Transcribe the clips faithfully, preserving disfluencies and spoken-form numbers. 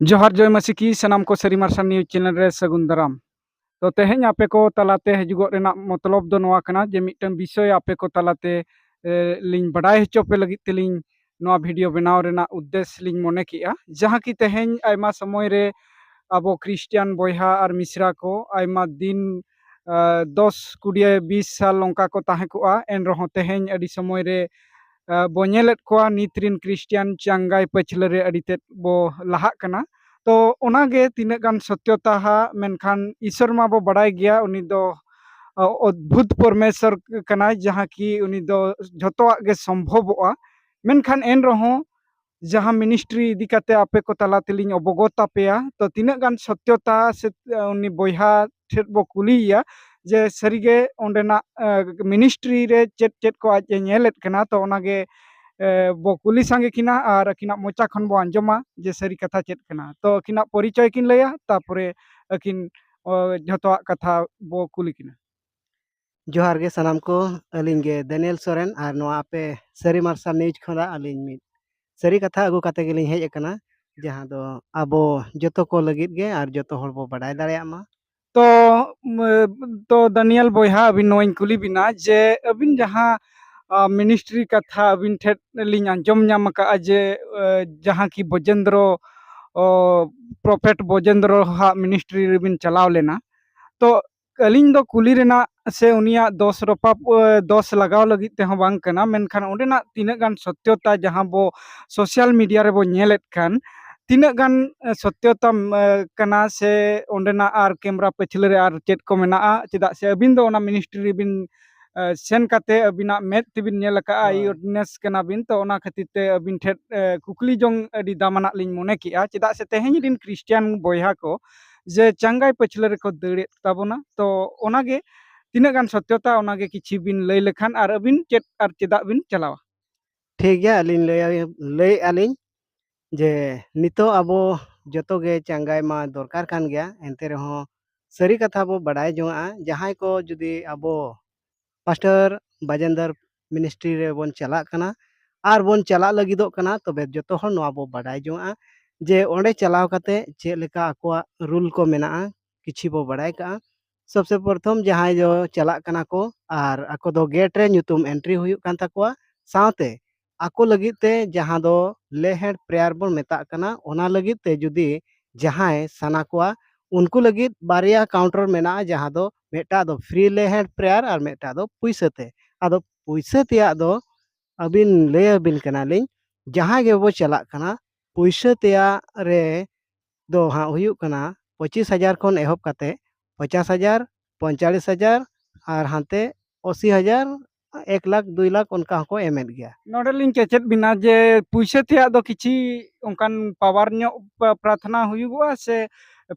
ᱡᱚᱦᱟᱨ, ᱡᱚᱭ ᱢᱟᱹᱥᱤ ᱠᱤ, ᱥᱟᱱᱟᱢ ᱠᱚ ᱥᱟᱹᱨᱤ ᱢᱟᱨᱥᱟᱞ ᱱᱤᱭᱩᱡᱽ ᱪᱮᱱᱮᱞ ᱨᱮ ᱥᱟᱹᱜᱩᱱ ᱫᱟᱨᱟᱢ᱾ ᱛᱚ, ᱛᱮᱦᱮᱧ ᱟᱯᱮ ᱠᱚ ᱛᱟᱞᱟᱛᱮ ᱦᱤᱡᱩᱜᱚᱜ ᱨᱮᱱᱟᱜ ᱢᱚᱛᱞᱚᱵ ᱫᱚ ᱱᱚᱣᱟ ᱠᱟᱱᱟ ᱡᱮ ᱢᱤᱫᱴᱟᱝ ᱵᱤᱥᱚᱭ ᱟᱯᱮ ᱠᱚ ᱛᱟᱞᱟᱛᱮ, ᱮ, ᱞᱤᱧ ᱵᱟᱰᱟᱭ ᱦᱚᱪᱚ ᱯᱮ ᱞᱟᱹᱜᱤᱫ ᱛᱮᱞᱤᱧ ᱱᱚᱣᱟ ᱵᱷᱤᱰᱤᱭᱳ ᱵᱮᱱᱟᱣ ᱨᱮᱱᱟᱜ ᱩᱫᱽᱫᱮᱥ ᱞᱤᱧ ᱢᱚᱱᱮ ᱠᱮᱜᱼᱟ, ᱡᱟᱦᱟᱸ ᱠᱤ ᱛᱮᱦᱮᱧ ᱟᱭᱢᱟ ᱥᱚᱢᱚᱭ ᱨᱮ ᱟᱵᱚ ᱠᱷᱨᱤᱥᱴᱤᱭᱟᱱ ᱵᱚᱭᱦᱟ ᱟᱨ ᱢᱤᱥᱨᱟ ᱠᱚ ᱟᱭᱢᱟ ᱫᱤᱱ, ᱟ, ᱫᱚᱥ, ᱠᱩᱲᱤ, ᱵᱤᱥ ᱥᱟᱞ ᱚᱱᱠᱟ ᱠᱚ ᱛᱟᱦᱮᱸ ᱠᱚᱜᱼᱟ, ᱮᱱ ᱨᱮᱦᱚᱸ ᱛᱮᱦᱮᱧ ᱟᱹᱰᱤ ᱥᱚᱢᱚᱭ ᱨᱮ, ᱟ, ᱵᱚ ᱧᱮᱞᱮᱫ ᱠᱚᱣᱟ ᱱᱤᱛ ᱨᱤᱱ ᱠᱷᱨᱤᱥᱴᱤᱭᱟᱱ ᱪᱟᱸᱜᱟᱭ ᱯᱟᱹᱪᱷᱞᱟᱹ ᱨᱮ ᱟᱹᱰᱤ ᱛᱮᱫ ᱵᱚ ᱞᱟᱦᱟᱜ ᱠᱟᱱᱟ᱾ ᱛᱚ ᱚᱱᱟᱜᱮ ᱛᱤᱱᱟᱹᱜ ᱜᱟᱱ ᱥᱚᱛᱭᱚᱛᱟ ᱦᱟᱸᱜ, ᱢᱮᱱᱠᱷᱟᱱ ᱤᱥᱚᱨ ᱢᱟᱵᱚ ᱵᱟᱰᱟᱭ ᱜᱮᱭᱟ, ᱩᱱᱤ ᱫᱚ, ᱟ, ᱚᱫᱽᱵᱷᱩᱛ ᱯᱚᱨᱢᱮᱥᱚᱨ ᱠᱟᱱᱟᱭ, ᱡᱟᱦᱟᱸ ᱠᱤ ᱩᱱᱤ ᱫᱚ ᱡᱷᱚᱛᱚᱣᱟᱜ ᱜᱮ ᱥᱚᱢᱵᱷᱚᱵᱚᱜᱼᱟ᱾ ᱢᱮᱱᱠᱷᱟᱱ ᱮᱱ ᱨᱮᱦᱚᱸ ᱡᱟᱦᱟᱸ ᱢᱤᱱᱤᱥᱴᱨᱤ ᱤᱫᱤ ᱠᱟᱛᱮ ᱟᱯᱮ ᱠᱚ ᱛᱟᱞᱟ ᱛᱮᱞᱤᱧ ᱚᱵᱚᱜᱚᱛ ᱟᱯᱮᱭᱟ, ᱛᱚ ᱛᱤᱱᱟᱹᱜ ᱜᱟᱱ ᱥᱚᱛᱭᱚᱛᱟ ᱥᱮ, ᱟ, ᱩᱱᱤ ᱵᱚᱭᱦᱟ ᱴᱷᱮᱱ ᱵᱚ ᱠᱩᱞᱤᱭᱮᱭᱟ ᱡᱮ ᱥᱟᱹᱨᱤᱜᱮ ᱚᱸᱰᱮᱱᱟᱜ, ᱟ, ᱢᱤᱱᱤᱥᱴᱨᱤ ᱨᱮ ᱪᱮᱫ ᱪᱮᱫ ᱠᱚ ᱟᱡ ᱮ ᱧᱮᱞᱮᱫ ᱠᱟᱱᱟ, ᱛᱚ ᱚᱱᱟᱜᱮ, ᱮ, ᱵᱚ ᱠᱩᱞᱤ ᱥᱟᱸᱜᱮ ᱠᱤᱱᱟ ᱟᱨ ᱟᱹᱠᱤᱱᱟᱜ ᱢᱚᱪᱟ ᱠᱷᱚᱱ ᱵᱚ ᱟᱸᱡᱚᱢᱟ ᱡᱮ ᱥᱟᱹᱨᱤ ᱠᱟᱛᱷᱟ ᱪᱮᱫ ᱠᱟᱱᱟ᱾ ᱛᱚ ᱟᱹᱠᱤᱱᱟᱜ ᱯᱚᱨᱤᱪᱚᱭ ᱠᱤᱱ ᱞᱟᱹᱭᱟ, ᱛᱟᱯᱚᱨᱮ ᱟᱹᱠᱤᱱ, ᱚ, ᱡᱷᱚᱛᱚᱣᱟᱜ ᱠᱟᱛᱷᱟ ᱵᱚ ᱠᱩᱞᱤ ᱠᱤᱱᱟ᱾ ᱡᱚᱦᱟᱨ ᱜᱮ ᱥᱟᱱᱟᱢ ᱠᱚ, ᱟᱹᱞᱤᱧ ᱜᱮ ᱫᱟᱱᱤᱭᱮᱞ ᱥᱚᱨᱮᱱ, ᱟᱨ ᱱᱚᱣᱟ ᱟᱯᱮ ᱥᱟᱹᱨᱤ ᱢᱟᱨᱥᱟᱞ ᱱᱤᱭᱩᱡᱽ ᱠᱷᱚᱱᱟᱜ ᱟᱹᱞᱤᱧ ᱢᱤᱫ ᱥᱟᱹᱨᱤ ᱠᱟᱛᱷᱟ ᱟᱹᱜᱩ ᱠᱟᱛᱮ ᱜᱮᱞᱤᱧ ᱦᱮᱡ ᱟᱠᱟᱱᱟ, ᱡᱟᱦᱟᱸ ᱫᱚ ᱟᱵᱚ ᱡᱚᱛᱚ ᱠᱚ ᱞᱟᱹᱜᱤᱫ ᱜᱮ ᱟᱨ ᱡᱚᱛᱚ ᱦᱚᱲ ᱵᱚ ᱵᱟᱰᱟᱭ ᱫᱟᱲᱮᱭᱟᱜ ᱢᱟ᱾ ᱛᱚ, ᱢ-, ᱛᱚ ᱫᱟᱱᱤᱭᱮᱞ ᱵᱚᱭᱦᱟ, ᱟᱹᱵᱤᱱ ᱱᱚᱣᱟᱧ ᱠᱩᱞᱤ ᱵᱤᱱᱟ ᱡᱮ ᱟᱹᱵᱤᱱ ᱡᱟᱦᱟᱸ, ᱟ, ᱢᱤᱱᱤᱥᱴᱨᱤ ᱠᱟᱛᱷᱟ ᱟᱹᱵᱤᱱ ᱴᱷᱮᱱ ᱞᱤᱧ ᱟᱸᱡᱚᱢ ᱧᱟᱢ ᱟᱠᱟᱫᱼᱟ ᱡᱮ, ᱟ, ᱡᱟᱦᱟᱸ ᱠᱤ ᱵᱚᱡᱮᱱᱫᱨᱚ, ᱚ, ᱯᱨᱚᱯᱷᱮᱴ ᱵᱚᱡᱮᱱᱫᱨᱚ ᱦᱟᱜ ᱢᱤᱱᱤᱥᱴᱨᱤ ᱨᱮᱵᱤᱱ ᱪᱟᱞᱟᱣ ᱞᱮᱱᱟ, ᱛᱚ ᱟᱹᱞᱤᱧ ᱫᱚ ᱠᱩᱞᱤ ᱨᱮᱱᱟᱜ ᱥᱮ ᱩᱱᱤᱭᱟᱜ ᱫᱚᱥ ᱨᱚᱯᱟ, ᱮ, ᱫᱚᱥ ᱞᱟᱜᱟᱣ ᱞᱟᱹᱜᱤᱫ ᱛᱮᱦᱚᱸ ᱵᱟᱝ ᱠᱟᱱᱟ, ᱢᱮᱱᱠᱷᱟᱱ ᱚᱸᱰᱮᱱᱟᱜ ᱛᱤᱱᱟᱹᱜ ᱜᱟᱱ ᱥᱚᱛᱭᱚᱛᱟ ᱡᱟᱦᱟᱸ ᱵᱚ ᱥᱳᱥᱟᱞ ᱢᱤᱰᱤᱭᱟ ᱨᱮᱵᱚ ᱧᱮᱞᱮᱫ ᱠᱟᱱ, ᱛᱤᱱᱟᱹᱜ ᱜᱟᱱ, ᱮ, ᱥᱚᱛᱭᱚᱛᱟ, ᱮ, ᱠᱟᱱᱟ ᱥᱮ ᱚᱸᱰᱮᱱᱟᱜ ᱟᱨ ᱠᱮᱢᱨᱟ ᱯᱟᱹᱪᱷᱞᱟᱹ ᱨᱮ ᱟᱨ ᱪᱮᱫ ᱠᱚ ᱢᱮᱱᱟᱜᱼᱟ? ᱪᱮᱫᱟᱜ ᱥᱮ ᱟᱹᱵᱤᱱ ᱫᱚ ᱚᱱᱟ ᱢᱤᱱᱤᱥᱴᱨᱤ ᱨᱮᱵᱤᱱ, ᱮ, ᱥᱮᱱ ᱠᱟᱛᱮ ᱟᱹᱵᱤᱱᱟᱜ ᱢᱮᱫ ᱛᱮᱵᱤᱱ ᱧᱮᱞ ᱟᱠᱟᱫᱼᱟ, ᱟᱭ ᱦᱳᱭ᱾ ᱣᱤᱴᱱᱮᱥ ᱠᱟᱱᱟ ᱵᱤᱱ, ᱛᱚ ᱚᱱᱟ ᱠᱷᱟᱹᱛᱤᱨ ᱛᱮ ᱟᱹᱵᱤᱱ ᱴᱷᱮᱱ, ᱮ, ᱠᱩᱠᱞᱤ ᱡᱚᱝ ᱟᱹᱰᱤ ᱫᱟᱢᱟᱱᱟᱜ ᱞᱤᱧ ᱢᱚᱱᱮ ᱠᱮᱜᱼᱟ᱾ ᱪᱮᱫᱟᱜ ᱥᱮ ᱛᱮᱦᱮᱧ ᱨᱤᱱ ᱠᱷᱨᱤᱥᱴᱤᱭᱟᱱ ᱵᱚᱭᱦᱟ ᱠᱚ ᱡᱮ ᱪᱟᱸᱜᱟᱭ ᱯᱟᱹᱪᱷᱞᱟᱹ ᱨᱮᱠᱚ ᱫᱟᱹᱲᱮᱫ ᱛᱟᱵᱚᱱᱟ᱾ ᱛᱚ ᱚᱱᱟᱜᱮ ᱛᱤᱱᱟᱹᱜ ᱜᱟᱱ ᱥᱚᱛᱭᱚᱛᱟ, ᱚᱱᱟᱜᱮ ᱠᱤᱪᱷᱤ ᱵᱤᱱ ᱞᱟᱹᱭ ᱞᱮᱠᱷᱟᱱ, ᱟᱨ ᱟᱹᱵᱤᱱ ᱪᱮᱫ ᱟᱨ ᱪᱮᱫᱟᱜ ᱵᱤᱱ ᱪᱟᱞᱟᱣᱟ? ᱴᱷᱤᱠ ᱜᱮᱭᱟ, ᱟᱹᱞᱤᱧ ᱞᱟᱹᱭ, ᱞᱟᱹᱭᱮᱫᱼᱟ ᱞᱤᱧ ᱡᱮ ᱱᱤᱛᱚᱜ ᱟᱵᱚ ᱡᱚᱛᱚ ᱜᱮ ᱪᱟᱸᱜᱟᱭ ᱢᱟ ᱫᱚᱨᱠᱟᱨ ᱠᱟᱱ ᱜᱮᱭᱟ, ᱮᱱᱛᱮ ᱨᱮᱦᱚᱸ ᱥᱟᱹᱨᱤ ᱠᱟᱛᱷᱟ ᱵᱚ ᱵᱟᱰᱟᱭ ᱡᱚᱝᱟᱜᱼᱟ᱾ ᱡᱟᱦᱟᱸᱭ ᱠᱚ ᱡᱩᱫᱤ ᱟᱵᱚ ᱯᱟᱥᱴᱚᱨ ᱵᱟᱡᱮᱱᱫᱨ ᱢᱤᱱᱤᱥᱴᱨᱤ ᱨᱮᱵᱚᱱ ᱪᱟᱞᱟᱜ ᱠᱟᱱᱟ ᱟᱨ ᱵᱚᱱ ᱪᱟᱞᱟᱜ ᱞᱟᱹᱜᱤᱫᱚᱜ ᱠᱟᱱᱟ, ᱛᱚᱵᱮ ᱡᱚᱛᱚ ᱦᱚᱲ ᱱᱚᱣᱟ ᱵᱚ ᱵᱟᱰᱟᱭ ᱡᱚᱝᱟᱜᱼᱟ ᱡᱮ ᱚᱸᱰᱮ ᱪᱟᱞᱟᱣ ᱠᱟᱛᱮ ᱪᱮᱫ ᱞᱮᱠᱟ ᱟᱠᱚᱣᱟᱜ ᱨᱩᱞ ᱠᱚ ᱢᱮᱱᱟᱜᱼᱟ, ᱠᱤᱪᱷᱤ ᱵᱚ ᱵᱟᱰᱟᱭ ᱠᱟᱜᱼᱟ᱾ ᱥᱚᱵᱥᱮ ᱯᱨᱚᱛᱷᱚᱢ ᱡᱟᱦᱟᱸᱭ ᱫᱚ ᱪᱟᱞᱟᱜ ᱠᱟᱱᱟ ᱠᱚ ᱟᱨ ᱟᱠᱚ ᱫᱚ ᱜᱮᱴ ᱨᱮ ᱧᱩᱛᱩᱢ ᱮᱱᱴᱨᱤ ᱦᱩᱭᱩᱜ ᱠᱟᱱ ᱛᱟᱠᱚᱣᱟ, ᱥᱟᱶᱛᱮ ᱟᱠᱚ ᱞᱟᱹᱜᱤᱫ ᱛᱮ ᱡᱟᱦᱟᱸ ᱫᱚ ᱞᱮ ᱦᱮᱸᱰ ᱯᱨᱮᱭᱟᱨ ᱵᱚᱱ ᱢᱮᱛᱟᱜ ᱠᱟᱱᱟ, ᱚᱱᱟ ᱞᱟᱹᱜᱤᱫ ᱛᱮ ᱡᱩᱫᱤ ᱡᱟᱦᱟᱸᱭ ᱥᱟᱱᱟ ᱠᱚᱣᱟ, ᱩᱱᱠᱩ ᱞᱟᱹᱜᱤᱫ ᱵᱟᱨᱭᱟ ᱠᱟᱣᱩᱱᱴᱟᱨ ᱢᱮᱱᱟᱜᱼᱟ, ᱡᱟᱦᱟᱸ ᱫᱚ ᱢᱤᱫᱴᱟᱜ ᱫᱚ ᱯᱷᱨᱤ ᱞᱮ ᱦᱮᱸᱰ ᱯᱨᱮᱭᱟᱨ ᱟᱨ ᱢᱤᱫᱴᱟᱜ ᱫᱚ ᱯᱩᱭᱥᱟᱹ ᱛᱮ᱾ ᱟᱫᱚ ᱯᱩᱭᱥᱟᱹ ᱛᱮᱭᱟᱜ ᱫᱚ ᱟᱹᱵᱤᱱ ᱞᱟᱹᱭ ᱟᱹᱵᱤᱱ ᱠᱟᱱᱟᱞᱤᱧ, ᱡᱟᱦᱟᱸᱭ ᱜᱮᱵᱚ ᱪᱟᱞᱟᱜ ᱠᱟᱱᱟ, ᱯᱩᱭᱥᱟᱹ ᱛᱮᱭᱟᱜ ᱨᱮ ᱫᱚ ᱦᱟᱸᱜ ᱦᱩᱭᱩᱜ ᱠᱟᱱᱟ ᱯᱚᱸᱪᱤᱥ ᱦᱟᱡᱟᱨ ᱠᱷᱚᱱ ᱮᱦᱚᱵ ᱠᱟᱛᱮ ᱯᱚᱧᱪᱟᱥ ᱦᱟᱡᱟᱨ, ᱯᱚᱸᱭᱛᱟᱞᱞᱤᱥ ᱦᱟᱡᱟᱨ ᱟᱨ ᱦᱟᱱᱛᱮ ᱟᱥᱤ ᱦᱟᱡᱟᱨ, ᱮᱠ ᱞᱟᱠᱷ, ᱫᱩᱭ ᱞᱟᱠᱷ ᱚᱱᱠᱟ ᱦᱚᱸᱠᱚ ᱮᱢᱮᱫ ᱜᱮᱭᱟ᱾ ᱱᱚᱰᱮ ᱞᱤᱧ ᱠᱮᱪᱮᱫ ᱵᱤᱱᱟ ᱡᱮ ᱯᱩᱭᱥᱟᱹ ᱛᱮᱭᱟᱜ ᱫᱚ ᱠᱤᱪᱷᱤ ᱚᱱᱠᱟᱱ ᱯᱟᱣᱟᱨ ᱧᱚᱜ ᱯᱟ-, ᱯᱨᱟᱨᱛᱷᱱᱟ ᱦᱩᱭᱩᱜᱚᱜᱼᱟ ᱥᱮ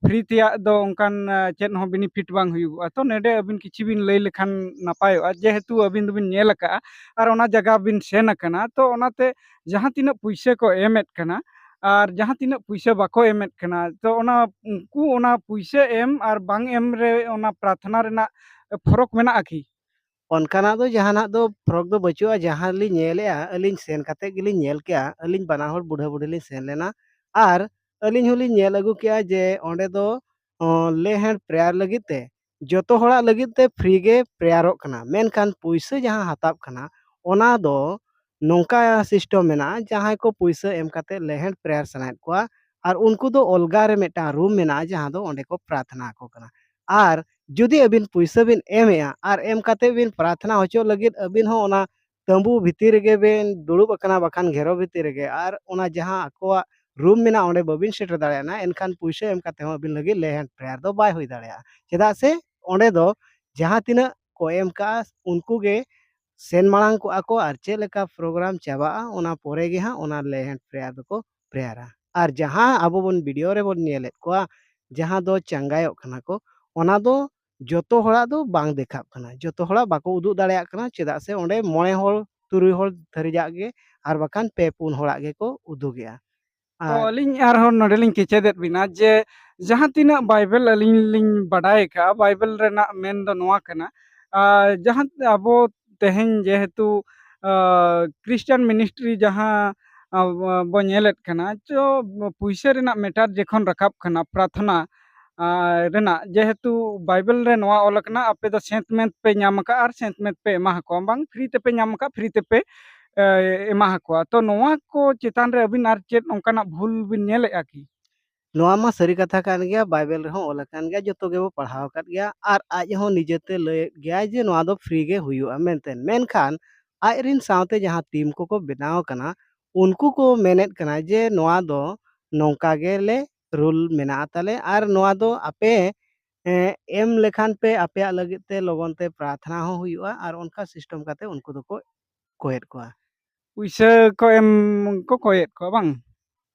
ᱯᱷᱨᱤ ᱛᱮᱭᱟᱜ ᱫᱚ ᱚᱱᱠᱟᱱ, ᱟ, ᱪᱮᱫ ᱦᱚᱸ ᱵᱮᱱᱤᱯᱷᱤᱴ ᱵᱟᱝ ᱦᱩᱭᱩᱜᱚᱜᱼᱟ? ᱛᱚ ᱱᱚᱰᱮ ᱟᱹᱵᱤᱱ ᱠᱤᱪᱷᱤ ᱵᱤᱱ ᱞᱟᱹᱭ ᱞᱮᱠᱷᱟᱱ ᱱᱟᱯᱟᱭᱚᱜᱼᱟ, ᱡᱮᱦᱮᱛᱩ ᱟᱹᱵᱤᱱ ᱫᱚᱵᱤᱱ ᱧᱮᱞ ᱟᱠᱟᱫᱼᱟ ᱟᱨ ᱚᱱᱟ ᱡᱟᱭᱜᱟ ᱵᱤᱱ ᱥᱮᱱ ᱟᱠᱟᱱᱟ, ᱛᱚ ᱚᱱᱟᱛᱮ ᱡᱟᱦᱟᱸ ᱛᱤᱱᱟᱹᱜ ᱯᱩᱭᱥᱟᱹ ᱠᱚ ᱮᱢᱮᱫ ᱠᱟᱱᱟ ᱟᱨ ᱡᱟᱦᱟᱸ ᱛᱤᱱᱟᱹᱜ ᱯᱩᱭᱥᱟᱹ ᱵᱟᱠᱚ ᱮᱢᱮᱫ ᱠᱟᱱᱟ, ᱛᱚ ᱚᱱᱟ ᱩᱱᱠᱩ ᱚᱱᱟ ᱯᱩᱭᱥᱟᱹ ᱮᱢ ᱟᱨ ᱵᱟᱝ ᱮᱢ ᱨᱮ ᱚᱱᱟ ᱯᱨᱟᱨᱛᱷᱱᱟ ᱨᱮᱱᱟᱜ ᱯᱷᱚᱨᱚᱠ ᱢᱮᱱᱟᱜᱼᱟ ᱠᱤ? ᱚᱱᱠᱟᱱᱟᱜ ᱫᱚ ᱡᱟᱦᱟᱱᱟᱜ ᱫᱚ ᱯᱷᱚᱨᱚᱠ ᱫᱚ ᱵᱟᱹᱪᱩᱜᱼᱟ᱾ ᱡᱟᱦᱟᱸ ᱞᱤᱧ ᱧᱮᱞᱮᱜᱼᱟ, ᱟᱹᱞᱤᱧ ᱥᱮᱱ ᱠᱟᱛᱮ ᱜᱮᱞᱤᱧ ᱧᱮᱞ ᱠᱮᱜᱼᱟ᱾ ᱟᱹᱞᱤᱧ ᱵᱟᱱᱟ ᱦᱚᱲ ᱵᱩᱰᱷᱟᱹ ᱵᱩᱰᱷᱤ ᱞᱤᱧ ᱥᱮᱱ ᱞᱮᱱᱟ ᱟᱨ ᱟᱹᱞᱤᱧ ᱦᱚᱸᱞᱤᱧ ᱧᱮᱞ ᱟᱹᱜᱩ ᱠᱮᱜᱼᱟ ᱡᱮ ᱚᱸᱰᱮ ᱫᱚ, ᱚ, ᱞᱮ ᱦᱮᱸᱰ ᱯᱨᱮᱭᱟᱨ ᱞᱟᱹᱜᱤᱫ ᱛᱮ ᱡᱚᱛᱚ ᱦᱚᱲᱟᱜ ᱞᱟᱹᱜᱤᱫ ᱛᱮ ᱯᱷᱨᱤ ᱜᱮ ᱯᱨᱮᱭᱟᱨᱚᱜ ᱠᱟᱱᱟ, ᱢᱮᱱᱠᱷᱟᱱ ᱯᱩᱭᱥᱟᱹ ᱡᱟᱦᱟᱸ ᱦᱟᱛᱟᱣ ᱠᱟᱱᱟ, ᱚᱱᱟ ᱫᱚ ᱱᱚᱝᱠᱟ ᱥᱤᱥᱴᱮᱢ ᱢᱮᱱᱟᱜᱼᱟ, ᱡᱟᱦᱟᱸᱭ ᱠᱚ ᱯᱩᱭᱥᱟᱹ ᱮᱢ ᱠᱟᱛᱮ ᱞᱮ ᱦᱮᱸᱰ ᱯᱨᱮᱭᱟᱨ ᱥᱟᱱᱟᱭᱮᱫ ᱠᱚᱣᱟ ᱟᱨ ᱩᱱᱠᱩ ᱫᱚ ᱚᱞᱜᱟ ᱨᱮ ᱢᱤᱫᱴᱟᱝ ᱨᱩᱢ ᱢᱮᱱᱟᱜᱼᱟ, ᱡᱟᱦᱟᱸ ᱫᱚ ᱚᱸᱰᱮ ᱠᱚ ᱯᱨᱟᱨᱛᱷᱱᱟ ᱟᱠᱚ ᱠᱟᱱᱟ᱾ ᱟᱨ ᱡᱩᱫᱤ ᱟᱹᱵᱤᱱ ᱯᱩᱭᱥᱟᱹ ᱵᱤᱱ ᱮᱢᱮᱜᱼᱟ ᱟᱨ ᱮᱢ ᱠᱟᱛᱮ ᱵᱤᱱ ᱯᱨᱟᱨᱛᱷᱱᱟ ᱦᱚᱪᱚᱜ ᱞᱟᱹᱜᱤᱫ ᱟᱹᱵᱤᱱ ᱦᱚᱸ ᱚᱱᱟ ᱛᱟᱹᱢᱵᱩ ᱵᱷᱤᱛᱤᱨ ᱨᱮᱜᱮ ᱵᱤᱱ ᱫᱩᱲᱩᱵ ᱟᱠᱟᱱᱟ, ᱵᱟᱠᱷᱟᱱ ᱜᱷᱮᱨᱚ ᱵᱷᱤᱛᱤᱨ ᱨᱮᱜᱮ, ᱟᱨ ᱚᱱᱟ ᱡᱟᱦᱟᱸ ᱟᱠᱚᱣᱟᱜ ᱨᱩᱢ ᱢᱮᱱᱟᱜᱼᱟ, ᱚᱸᱰᱮ ᱵᱟᱹᱵᱤᱱ ᱥᱮᱴᱮᱨ ᱫᱟᱲᱮᱭᱟᱜᱼᱟ, ᱮᱱᱠᱷᱟᱱ ᱯᱩᱭᱥᱟᱹ ᱮᱢ ᱠᱟᱛᱮ ᱦᱚᱸ ᱟᱹᱵᱤᱱ ᱞᱟᱹᱜᱤᱫ ᱞᱮ ᱦᱮᱸᱰ ᱯᱨᱮᱭᱟᱨ ᱫᱚ ᱵᱟᱭ ᱦᱩᱭ ᱫᱟᱲᱮᱭᱟᱜᱼᱟ᱾ ᱪᱮᱫᱟᱜ ᱥᱮ ᱚᱸᱰᱮ ᱫᱚ ᱡᱟᱦᱟᱸ ᱛᱤᱱᱟᱹᱜ ᱠᱚ ᱮᱢ ᱠᱟᱜᱼᱟ, ᱩᱱᱠᱩ ᱜᱮ ᱥᱮᱱ ᱢᱟᱲᱟᱝ ᱠᱚᱜᱼᱟ ᱠᱚ ᱟᱨ ᱪᱮᱫ ᱞᱮᱠᱟ ᱯᱨᱳᱜᱨᱟᱢ ᱪᱟᱵᱟᱜᱼᱟ, ᱚᱱᱟ ᱯᱚᱨᱮ ᱜᱮ ᱦᱟᱸᱜ ᱚᱱᱟ ᱞᱮ ᱦᱮᱸᱰ ᱯᱨᱮᱭᱟᱨ ᱫᱚᱠᱚ ᱯᱨᱮᱭᱟᱨᱟ᱾ ᱟᱨ ᱡᱟᱦᱟᱸ ᱟᱵᱚ ᱵᱚᱱ ᱵᱷᱤᱰᱤᱭᱳ ᱨᱮᱵᱚᱱ ᱧᱮᱞᱮᱫ ᱠᱚᱣᱟ, ᱡᱟᱦᱟᱸ ᱫᱚ ᱪᱟᱸᱜᱟᱭᱚᱜ ᱠᱟᱱᱟ ᱠᱚ, ᱚᱱᱟ ᱫᱚ ᱡᱚᱛᱚ ᱦᱚᱲᱟᱜ ᱫᱚ ᱵᱟᱝ ᱫᱮᱠᱷᱟᱜ ᱠᱟᱱᱟ, ᱡᱚᱛᱚ ᱦᱚᱲᱟᱜ ᱵᱟᱠᱚ ᱩᱫᱩᱜ ᱫᱟᱲᱮᱭᱟᱜ ᱠᱟᱱᱟ, ᱪᱮᱫᱟᱜ ᱥᱮ ᱚᱸᱰᱮ ᱢᱚᱬᱮ ᱦᱚᱲ, ᱛᱩᱨᱩᱭ ᱦᱚᱲ ᱫᱷᱟᱹᱨᱤᱡᱟᱜ ᱜᱮ ᱟᱨ ᱵᱟᱠᱷᱟᱱ ᱯᱮ ᱯᱩᱱ ᱦᱚᱲᱟᱜ ᱜᱮᱠᱚ ᱩᱫᱩᱜᱮᱜᱼᱟ᱾ ᱛᱚ ᱟᱨ ᱟᱹᱞᱤᱧ ᱟᱨᱦᱚᱸ ᱱᱚᱰᱮ ᱞᱤᱧ ᱠᱮᱪᱮᱫᱮᱫ ᱵᱤᱱᱟ ᱡᱮ ᱡᱟᱦᱟᱸ ᱛᱤᱱᱟᱹᱜ ᱵᱟᱭᱵᱮᱞ ᱟᱹᱞᱤᱧ ᱞᱤᱧ ᱵᱟᱰᱟᱭ ᱟᱠᱟᱫᱼᱟ, ᱵᱟᱭᱵᱮᱞ ᱨᱮᱱᱟᱜ ᱢᱮᱱ ᱫᱚ ᱱᱚᱣᱟ ᱠᱟᱱᱟ, ᱟᱨ ᱡᱟᱦᱟᱸ ᱟᱵᱚ ᱛᱮᱦᱮᱧ ᱡᱮᱦᱮᱛᱩ ᱠᱷᱨᱤᱥᱴᱟᱱ ᱢᱤᱱᱤᱥᱴᱨᱤ ᱡᱟᱦᱟᱸ ᱵᱚ ᱧᱮᱞᱮᱫ ᱠᱟᱱᱟ, ᱪᱚ ᱯᱩᱭᱥᱟᱹ ᱨᱮᱱᱟᱜ ᱢᱮᱴᱟᱨ ᱡᱚᱠᱷᱚᱱ ᱨᱟᱠᱟᱵ ᱠᱟᱱᱟ ᱯᱨᱟᱨᱛᱷᱚᱱᱟ ᱨᱮᱱᱟᱜ, ᱡᱮᱦᱮᱛᱩ ᱵᱟᱭᱵᱮᱞ ᱨᱮ ᱱᱚᱣᱟ ᱚᱞ ᱟᱠᱟᱱᱟ, ᱟᱯᱮ ᱫᱚ ᱥᱮᱸᱛ ᱢᱮᱸᱛ ᱯᱮ ᱧᱟᱢ ᱟᱠᱟᱫᱼᱟ ᱟᱨ ᱥᱮᱸᱛ ᱢᱮᱸᱛ ᱯᱮ ᱮᱢᱟ ᱟᱠᱚᱣᱟ, ᱵᱟᱝ ᱯᱷᱨᱤ ᱛᱮᱯᱮ ᱧᱟᱢ ᱟᱠᱟᱫ, ᱯᱷᱨᱤ ᱛᱮᱯᱮ ᱮᱢᱟ ᱟᱠᱚᱣᱟ᱾ ᱛᱚ ᱱᱚᱣᱟ ᱠᱚ ᱪᱮᱛᱟᱱ ᱨᱮ ᱟᱹᱵᱤᱱ ᱟᱨ ᱪᱮᱫ ᱚᱱᱠᱟᱱᱟᱜ ᱵᱷᱩᱞ ᱵᱤᱱ ᱧᱮᱞᱮᱫᱼᱟ ᱠᱤ? ᱱᱚᱣᱟ ᱢᱟ ᱥᱟᱹᱨᱤ ᱠᱟᱛᱷᱟ ᱠᱟᱱ ᱜᱮᱭᱟ, ᱵᱟᱭᱵᱮᱞ ᱨᱮᱦᱚᱸ ᱚᱞ ᱟᱠᱟᱱ ᱜᱮᱭᱟ, ᱡᱚᱛᱚ ᱜᱮᱵᱚ ᱯᱟᱲᱦᱟᱣ ᱟᱠᱟᱫ ᱜᱮᱭᱟ᱾ ᱟᱨ ᱟᱡ ᱦᱚᱸ ᱱᱤᱡᱮᱛᱮ ᱞᱟᱹᱭᱮᱫ ᱜᱮᱭᱟᱭ ᱡᱮ ᱱᱚᱣᱟ ᱫᱚ ᱯᱷᱨᱤ ᱜᱮ ᱦᱩᱭᱩᱜᱼᱟ ᱢᱮᱱᱛᱮ᱾ ᱢᱮᱱᱠᱷᱟᱱ ᱟᱡ ᱨᱤᱱ ᱥᱟᱶᱛᱮ ᱡᱟᱦᱟᱸ ᱴᱤᱢ ᱠᱚᱠᱚ ᱵᱮᱱᱟᱣ ᱟᱠᱟᱱᱟ, ᱩᱱᱠᱩ ᱠᱚ ᱢᱮᱱᱮᱫ ᱠᱟᱱᱟ ᱡᱮ ᱱᱚᱣᱟ ᱫᱚ ᱱᱚᱝᱠᱟ ᱜᱮᱞᱮ ᱨᱩᱞ ᱢᱮᱱᱟᱜᱼᱟ ᱛᱟᱞᱮ, ᱟᱨ ᱱᱚᱣᱟ ᱫᱚ ᱟᱯᱮ ᱮᱢ ᱞᱮᱠᱷᱟᱱ ᱯᱮ ᱟᱯᱮᱭᱟᱜ ᱞᱟᱹᱜᱤᱫ ᱛᱮ ᱞᱚᱜᱚᱱ ᱛᱮ ᱯᱨᱟᱨᱛᱷᱱᱟ ᱦᱚᱸ ᱦᱩᱭᱩᱜᱼᱟ, ᱟᱨ ᱚᱱᱠᱟ ᱥᱤᱥᱴᱮᱢ ᱠᱟᱛᱮ ᱩᱱᱠᱩ ᱫᱚᱠᱚ ᱠᱚᱭᱮᱫ ᱠᱚᱣᱟ᱾ ᱯᱩᱭᱥᱟᱹ ᱠᱚ ᱮᱢ ᱠᱚ ᱠᱚᱭᱮᱫ ᱠᱚᱣᱟ, ᱵᱟᱝ?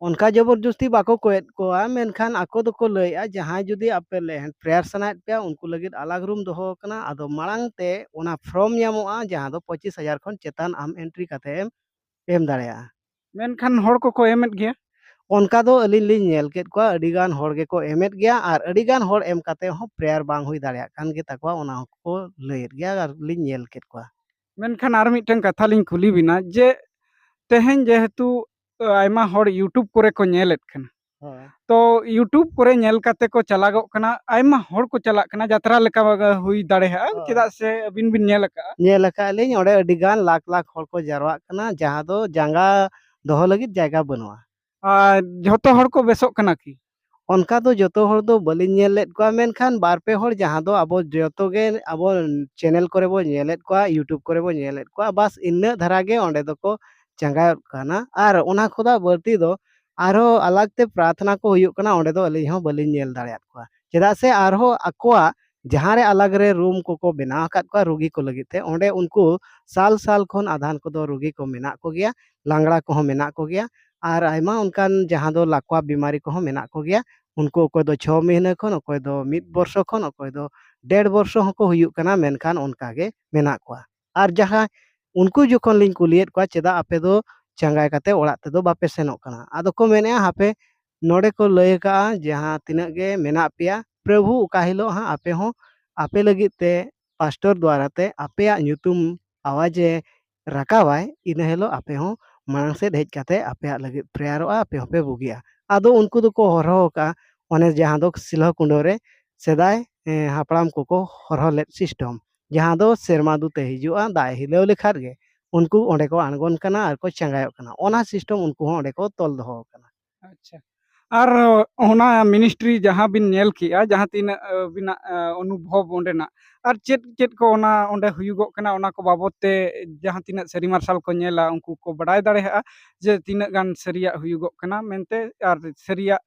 ᱚᱱᱠᱟ ᱡᱚᱵᱚᱨᱡᱚᱥᱛᱤ ᱵᱟᱠᱚ ᱠᱚᱭᱮᱫ ᱠᱚᱣᱟ, ᱢᱮᱱᱠᱷᱟᱱ ᱟᱠᱚ ᱫᱚᱠᱚ ᱞᱟᱹᱭᱮᱫᱼᱟ, ᱡᱟᱦᱟᱸᱭ ᱡᱩᱫᱤ ᱟᱯᱮ ᱯᱨᱮᱭᱟᱨ ᱥᱟᱱᱟᱭᱮᱫ ᱯᱮᱭᱟ, ᱩᱱᱠᱩ ᱞᱟᱹᱜᱤᱫ ᱟᱞᱟᱜᱽ ᱨᱩᱢ ᱫᱚᱦᱚ ᱟᱠᱟᱱᱟ᱾ ᱟᱫᱚ ᱢᱟᱲᱟᱝ ᱛᱮ ᱚᱱᱟ ᱯᱷᱨᱚᱢ ᱧᱟᱢᱚᱜᱼᱟ, ᱡᱟᱦᱟᱸ ᱫᱚ ᱯᱚᱸᱪᱤᱥ ᱦᱟᱡᱟᱨ ᱠᱷᱚᱱ ᱪᱮᱛᱟᱱ ᱟᱢ ᱮᱱᱴᱨᱤ ᱠᱟᱛᱮ ᱮᱢ ᱮᱢ ᱫᱟᱲᱮᱭᱟᱜᱼᱟ᱾ ᱢᱮᱱᱠᱷᱟᱱ ᱦᱚᱲ ᱠᱚᱠᱚ ᱮᱢᱮᱫ ᱜᱮᱭᱟ᱾ ᱚᱱᱠᱟ ᱫᱚ ᱟᱹᱞᱤᱧ ᱞᱤᱧ ᱧᱮᱞ ᱠᱮᱫ ᱠᱚᱣᱟ, ᱟᱹᱰᱤ ᱜᱟᱱ ᱦᱚᱲ ᱜᱮᱠᱚ ᱮᱢᱮᱫ ᱜᱮᱭᱟ, ᱟᱨ ᱟᱹᱰᱤ ᱜᱟᱱ ᱦᱚᱲ ᱮᱢ ᱠᱟᱛᱮ ᱦᱚᱸ ᱯᱨᱮᱭᱟᱨ ᱵᱟᱝ ᱦᱩᱭ ᱫᱟᱲᱮᱭᱟᱜ ᱠᱟᱱ ᱜᱮ ᱛᱟᱠᱚᱣᱟ, ᱚᱱᱟ ᱦᱚᱸᱠᱚ ᱞᱟᱹᱭᱮᱫ ᱜᱮᱭᱟ, ᱟᱨ ᱞᱤᱧ ᱧᱮᱞ ᱠᱮᱫ ᱠᱚᱣᱟ᱾ ᱢᱮᱱᱠᱷᱟᱱ ᱟᱨ ᱢᱤᱫᱴᱟᱝ ᱠᱟᱛᱷᱟ ᱞᱤᱧ ᱠᱩᱞᱤ ᱵᱤᱱᱟ ᱡᱮ, ᱛᱮᱦᱮᱧ ᱡᱮᱦᱮᱛᱩ ᱟᱭᱢᱟ ᱦᱚᱲ YouTube ᱠᱚᱨᱮ ᱠᱚ ᱧᱮᱞᱮᱫ ᱠᱟᱱᱟ, ᱦᱳᱭ᱾ ᱛᱚ YouTube ᱠᱚᱨᱮ ᱧᱮᱞ ᱠᱟᱛᱮ ᱠᱚ ᱪᱟᱞᱟᱜᱚᱜ ᱠᱟᱱᱟ, ᱟᱭᱢᱟ ᱦᱚᱲ ᱠᱚ ᱪᱟᱞᱟᱜ ᱠᱟᱱᱟ, ᱡᱟᱛᱨᱟ ᱞᱮᱠᱟ ᱦᱩᱭ ᱫᱟᱲᱮᱭᱟᱜᱼᱟ, ᱦᱳᱭ᱾ ᱪᱮᱫᱟᱜ ᱥᱮ ᱟᱹᱵᱤᱱ ᱵᱤᱱ ᱧᱮᱞ ᱟᱠᱟᱫᱼᱟ᱾ ᱧᱮᱞ ᱟᱠᱟᱫ ᱞᱤᱧ, ᱚᱸᱰᱮ ᱟᱹᱰᱤ ᱜᱟᱱ ᱞᱟᱠᱷ ᱞᱟᱠᱷ ᱦᱚᱲ ᱠᱚ ᱡᱟᱨᱣᱟᱜ ᱠᱟᱱᱟ, ᱡᱟᱦᱟᱸ ᱫᱚ ᱡᱟᱸᱜᱟ ᱫᱚᱦᱚ ᱞᱟᱹᱜᱤᱫ ᱡᱟᱭᱜᱟ ᱵᱟᱹᱱᱩᱜᱼᱟ᱾ ᱟᱨ ᱡᱷᱚᱛᱚ ᱦᱚᱲ ᱠᱚ ᱵᱮᱥᱚᱜ ᱠᱟᱱᱟ ᱠᱤ? ᱚᱱᱠᱟ ᱫᱚ ᱡᱚᱛᱚ ᱦᱚᱲ ᱫᱚ ᱵᱟᱹᱞᱤᱧ ᱧᱮᱞ ᱞᱮᱫ ᱠᱚᱣᱟ, ᱢᱮᱱᱠᱷᱟᱱ ᱵᱟᱨ ᱯᱮ ᱦᱚᱲ ᱡᱟᱦᱟᱸ ᱫᱚ ᱟᱵᱚ ᱡᱚᱛᱚ ᱜᱮ ᱟᱵᱚ ᱪᱮᱱᱮᱞ ᱠᱚᱨᱮ ᱵᱚ ᱧᱮᱞᱮᱫ ᱠᱚᱣᱟ, YouTube ᱠᱚᱨᱮ ᱵᱚ ᱧᱮᱞᱮᱫ ᱠᱚᱣᱟ, ᱵᱟᱥ ᱤᱱᱟᱹᱜ ᱫᱷᱟᱨᱟ ᱜᱮ ᱚᱸᱰᱮ ᱫᱚᱠᱚ ᱪᱟᱸᱜᱟᱭᱚᱜ ᱠᱟᱱᱟ᱾ ᱟᱨ ᱚᱱᱟ ᱠᱷᱚᱱᱟᱜ ᱵᱟᱹᱲᱛᱤ ᱫᱚ ᱟᱨᱦᱚᱸ ᱟᱞᱟᱜᱽ ᱛᱮ ᱯᱨᱟᱨᱛᱷᱱᱟ ᱠᱚ ᱦᱩᱭᱩᱜ ᱠᱟᱱᱟ, ᱚᱸᱰᱮ ᱫᱚ ᱟᱹᱞᱤᱧ ᱦᱚᱸ ᱵᱟᱹᱞᱤᱧ ᱧᱮᱞ ᱫᱟᱲᱮᱭᱟᱫ ᱠᱚᱣᱟ᱾ ᱪᱮᱫᱟᱜ ᱥᱮ ᱟᱨᱦᱚᱸ ᱟᱠᱚᱣᱟᱜ ᱡᱟᱦᱟᱸ ᱨᱮ ᱟᱞᱟᱜᱽ ᱨᱮ ᱨᱩᱢ ᱠᱚᱠᱚ ᱵᱮᱱᱟᱣ ᱟᱠᱟᱫ ᱠᱚᱣᱟ ᱨᱩᱜᱤ ᱠᱚ ᱞᱟᱹᱜᱤᱫ ᱛᱮ, ᱚᱸᱰᱮ ᱩᱱᱠᱩ ᱥᱟᱞ ᱥᱟᱞ ᱠᱷᱚᱱ ᱟᱫᱷᱟᱱ ᱠᱚᱫᱚ ᱨᱩᱜᱤ ᱠᱚ ᱢᱮᱱᱟᱜ ᱠᱚᱜᱮᱭᱟ, ᱞᱟᱝᱲᱟ ᱠᱚᱦᱚᱸ ᱢᱮᱱᱟᱜ ᱠᱚᱜᱮᱭᱟ, ᱟᱨ ᱟᱭᱢᱟ ᱚᱱᱠᱟᱱ ᱡᱟᱦᱟᱸ ᱫᱚ ᱞᱟᱠᱣᱟ ᱵᱤᱢᱟᱨᱤ ᱠᱚᱦᱚᱸ ᱢᱮᱱᱟᱜ ᱠᱚᱜᱮᱭᱟ᱾ ᱩᱱᱠᱩ ᱚᱠᱚᱭ ᱫᱚ ᱪᱷᱚ ᱢᱟᱹᱦᱱᱟᱹ ᱠᱷᱚᱱ, ᱚᱠᱚᱭ ᱫᱚ ᱢᱤᱫ ᱵᱚᱨᱥᱚ ᱠᱷᱚᱱ, ᱚᱠᱚᱭ ᱫᱚ ᱰᱮᱲ ᱵᱚᱨᱥᱚ ᱦᱚᱸᱠᱚ ᱦᱩᱭᱩᱜ ᱠᱟᱱᱟ, ᱢᱮᱱᱠᱷᱟᱱ ᱚᱱᱠᱟ ᱜᱮ ᱢᱮᱱᱟᱜ ᱠᱚᱣᱟ᱾ ᱟᱨ ᱡᱟᱦᱟᱸ ᱩᱱᱠᱩ ᱡᱚᱠᱷᱚᱱ ᱞᱤᱧ ᱠᱩᱞᱤᱭᱮᱫ ᱠᱚᱣᱟ, "ᱪᱮᱫᱟᱜ ᱟᱯᱮ ᱫᱚ ᱪᱟᱸᱜᱟᱭ ᱠᱟᱛᱮ ᱚᱲᱟᱜ ᱛᱮᱫᱚ ᱵᱟᱯᱮ ᱥᱮᱱᱚᱜ ᱠᱟᱱᱟ?" ᱟᱫᱚ ᱠᱚ ᱢᱮᱱᱮᱫᱼᱟ, ᱦᱟᱯᱮ, ᱱᱚᱰᱮ ᱠᱚ ᱞᱟᱹᱭ ᱟᱠᱟᱫᱼᱟ, ᱡᱟᱦᱟᱸ ᱛᱤᱱᱟᱹᱜ ᱜᱮ ᱢᱮᱱᱟᱜ ᱯᱮᱭᱟ, ᱯᱨᱚᱵᱷᱩ ᱚᱠᱟ ᱦᱤᱞᱳᱜ ᱦᱟᱸᱜ ᱟᱯᱮ ᱦᱚᱸ ᱟᱯᱮ ᱞᱟᱹᱜᱤᱫ ᱛᱮ ᱯᱟᱥᱴᱚᱨ ᱫᱣᱟᱨᱟ ᱛᱮ ᱟᱯᱮᱭᱟᱜ ᱧᱩᱛᱩᱢ ᱟᱣᱟᱡᱽ ᱮ ᱨᱟᱠᱟᱵᱟᱭ, ᱤᱱᱟᱹ ᱦᱤᱞᱳᱜ ᱟᱯᱮ ᱦᱚᱸ ᱢᱟᱲᱟᱝ ᱥᱮᱫ ᱦᱮᱡ ᱠᱟᱛᱮ ᱟᱯᱮᱭᱟᱜ ᱞᱟᱹᱜᱤᱫ ᱯᱨᱮᱭᱟᱨᱚᱜᱼᱟ, ᱟᱯᱮ ᱦᱚᱸᱯᱮ ᱵᱩᱜᱤᱜᱼᱟ᱾ ᱟᱫᱚ ᱩᱱᱠᱩ ᱫᱚᱠᱚ ᱦᱚᱨᱦᱚ ᱟᱠᱟᱫᱼᱟ, ᱚᱱᱮ ᱡᱟᱦᱟᱸ ᱫᱚ ᱥᱤᱞᱦᱚ ᱠᱩᱸᱰᱟᱹ ᱨᱮ ᱥᱮᱫᱟᱭ, ᱮᱸ, ᱦᱟᱯᱲᱟᱢ ᱠᱚᱠᱚ ᱦᱚᱨᱦᱚ ᱞᱮᱫ ᱥᱤᱥᱴᱚᱢ, ᱡᱟᱦᱟᱸ ᱫᱚ ᱥᱮᱨᱢᱟ ᱫᱩᱛᱮ ᱦᱤᱡᱩᱜᱼᱟ, ᱫᱟᱜ ᱮ ᱦᱤᱞᱟᱹᱣ ᱞᱮᱠᱷᱟᱱ ᱜᱮ ᱩᱱᱠᱩ ᱚᱸᱰᱮ ᱠᱚ ᱟᱬᱜᱚᱱ ᱠᱟᱱᱟ ᱟᱨ ᱠᱚ ᱪᱟᱸᱜᱟᱭᱚᱜ ᱠᱟᱱᱟ᱾ ᱚᱱᱟ ᱥᱤᱥᱴᱚᱢ ᱩᱱᱠᱩ ᱦᱚᱸ ᱚᱸᱰᱮ ᱠᱚ ᱛᱚᱞ ᱫᱚᱦᱚ ᱟᱠᱟᱱᱟ᱾ ᱟᱪᱪᱷᱟ᱾ ᱟᱨ ᱚᱱᱟ ᱢᱤᱱᱤᱥᱴᱨᱤ ᱡᱟᱦᱟᱸ ᱵᱤᱱ ᱧᱮᱞ ᱠᱮᱜᱼᱟ, ᱡᱟᱦᱟᱸ ᱛᱤᱱᱟᱹᱜ, ᱟᱹᱵᱤᱱᱟᱜ, ᱟᱹ, ᱚᱱᱩᱵᱷᱚᱵ ᱚᱸᱰᱮᱱᱟᱜ, ᱟᱨ ᱪᱮᱫ ᱪᱮᱫ ᱠᱚ ᱚᱱᱟ ᱚᱸᱰᱮ ᱦᱩᱭᱩᱜᱚᱜ ᱠᱟᱱᱟ, ᱚᱱᱟ ᱠᱚ ᱵᱟᱵᱚᱫ ᱛᱮ ᱡᱟᱦᱟᱸ ᱛᱤᱱᱟᱹᱜ ᱥᱟᱹᱨᱤ ᱢᱟᱨᱥᱟᱞ ᱠᱚ ᱧᱮᱞᱟ, ᱩᱱᱠᱩ ᱠᱚ ᱵᱟᱰᱟᱭ ᱫᱟᱲᱮᱭᱟᱜᱼᱟ ᱡᱮ ᱛᱤᱱᱟᱹᱜ ᱜᱟᱱ ᱥᱟᱹᱨᱤᱭᱟᱜ ᱦᱩᱭᱩᱜᱚᱜ ᱠᱟᱱᱟ ᱢᱮᱱᱛᱮ, ᱟᱨ ᱥᱟᱹᱨᱤᱭᱟᱜ,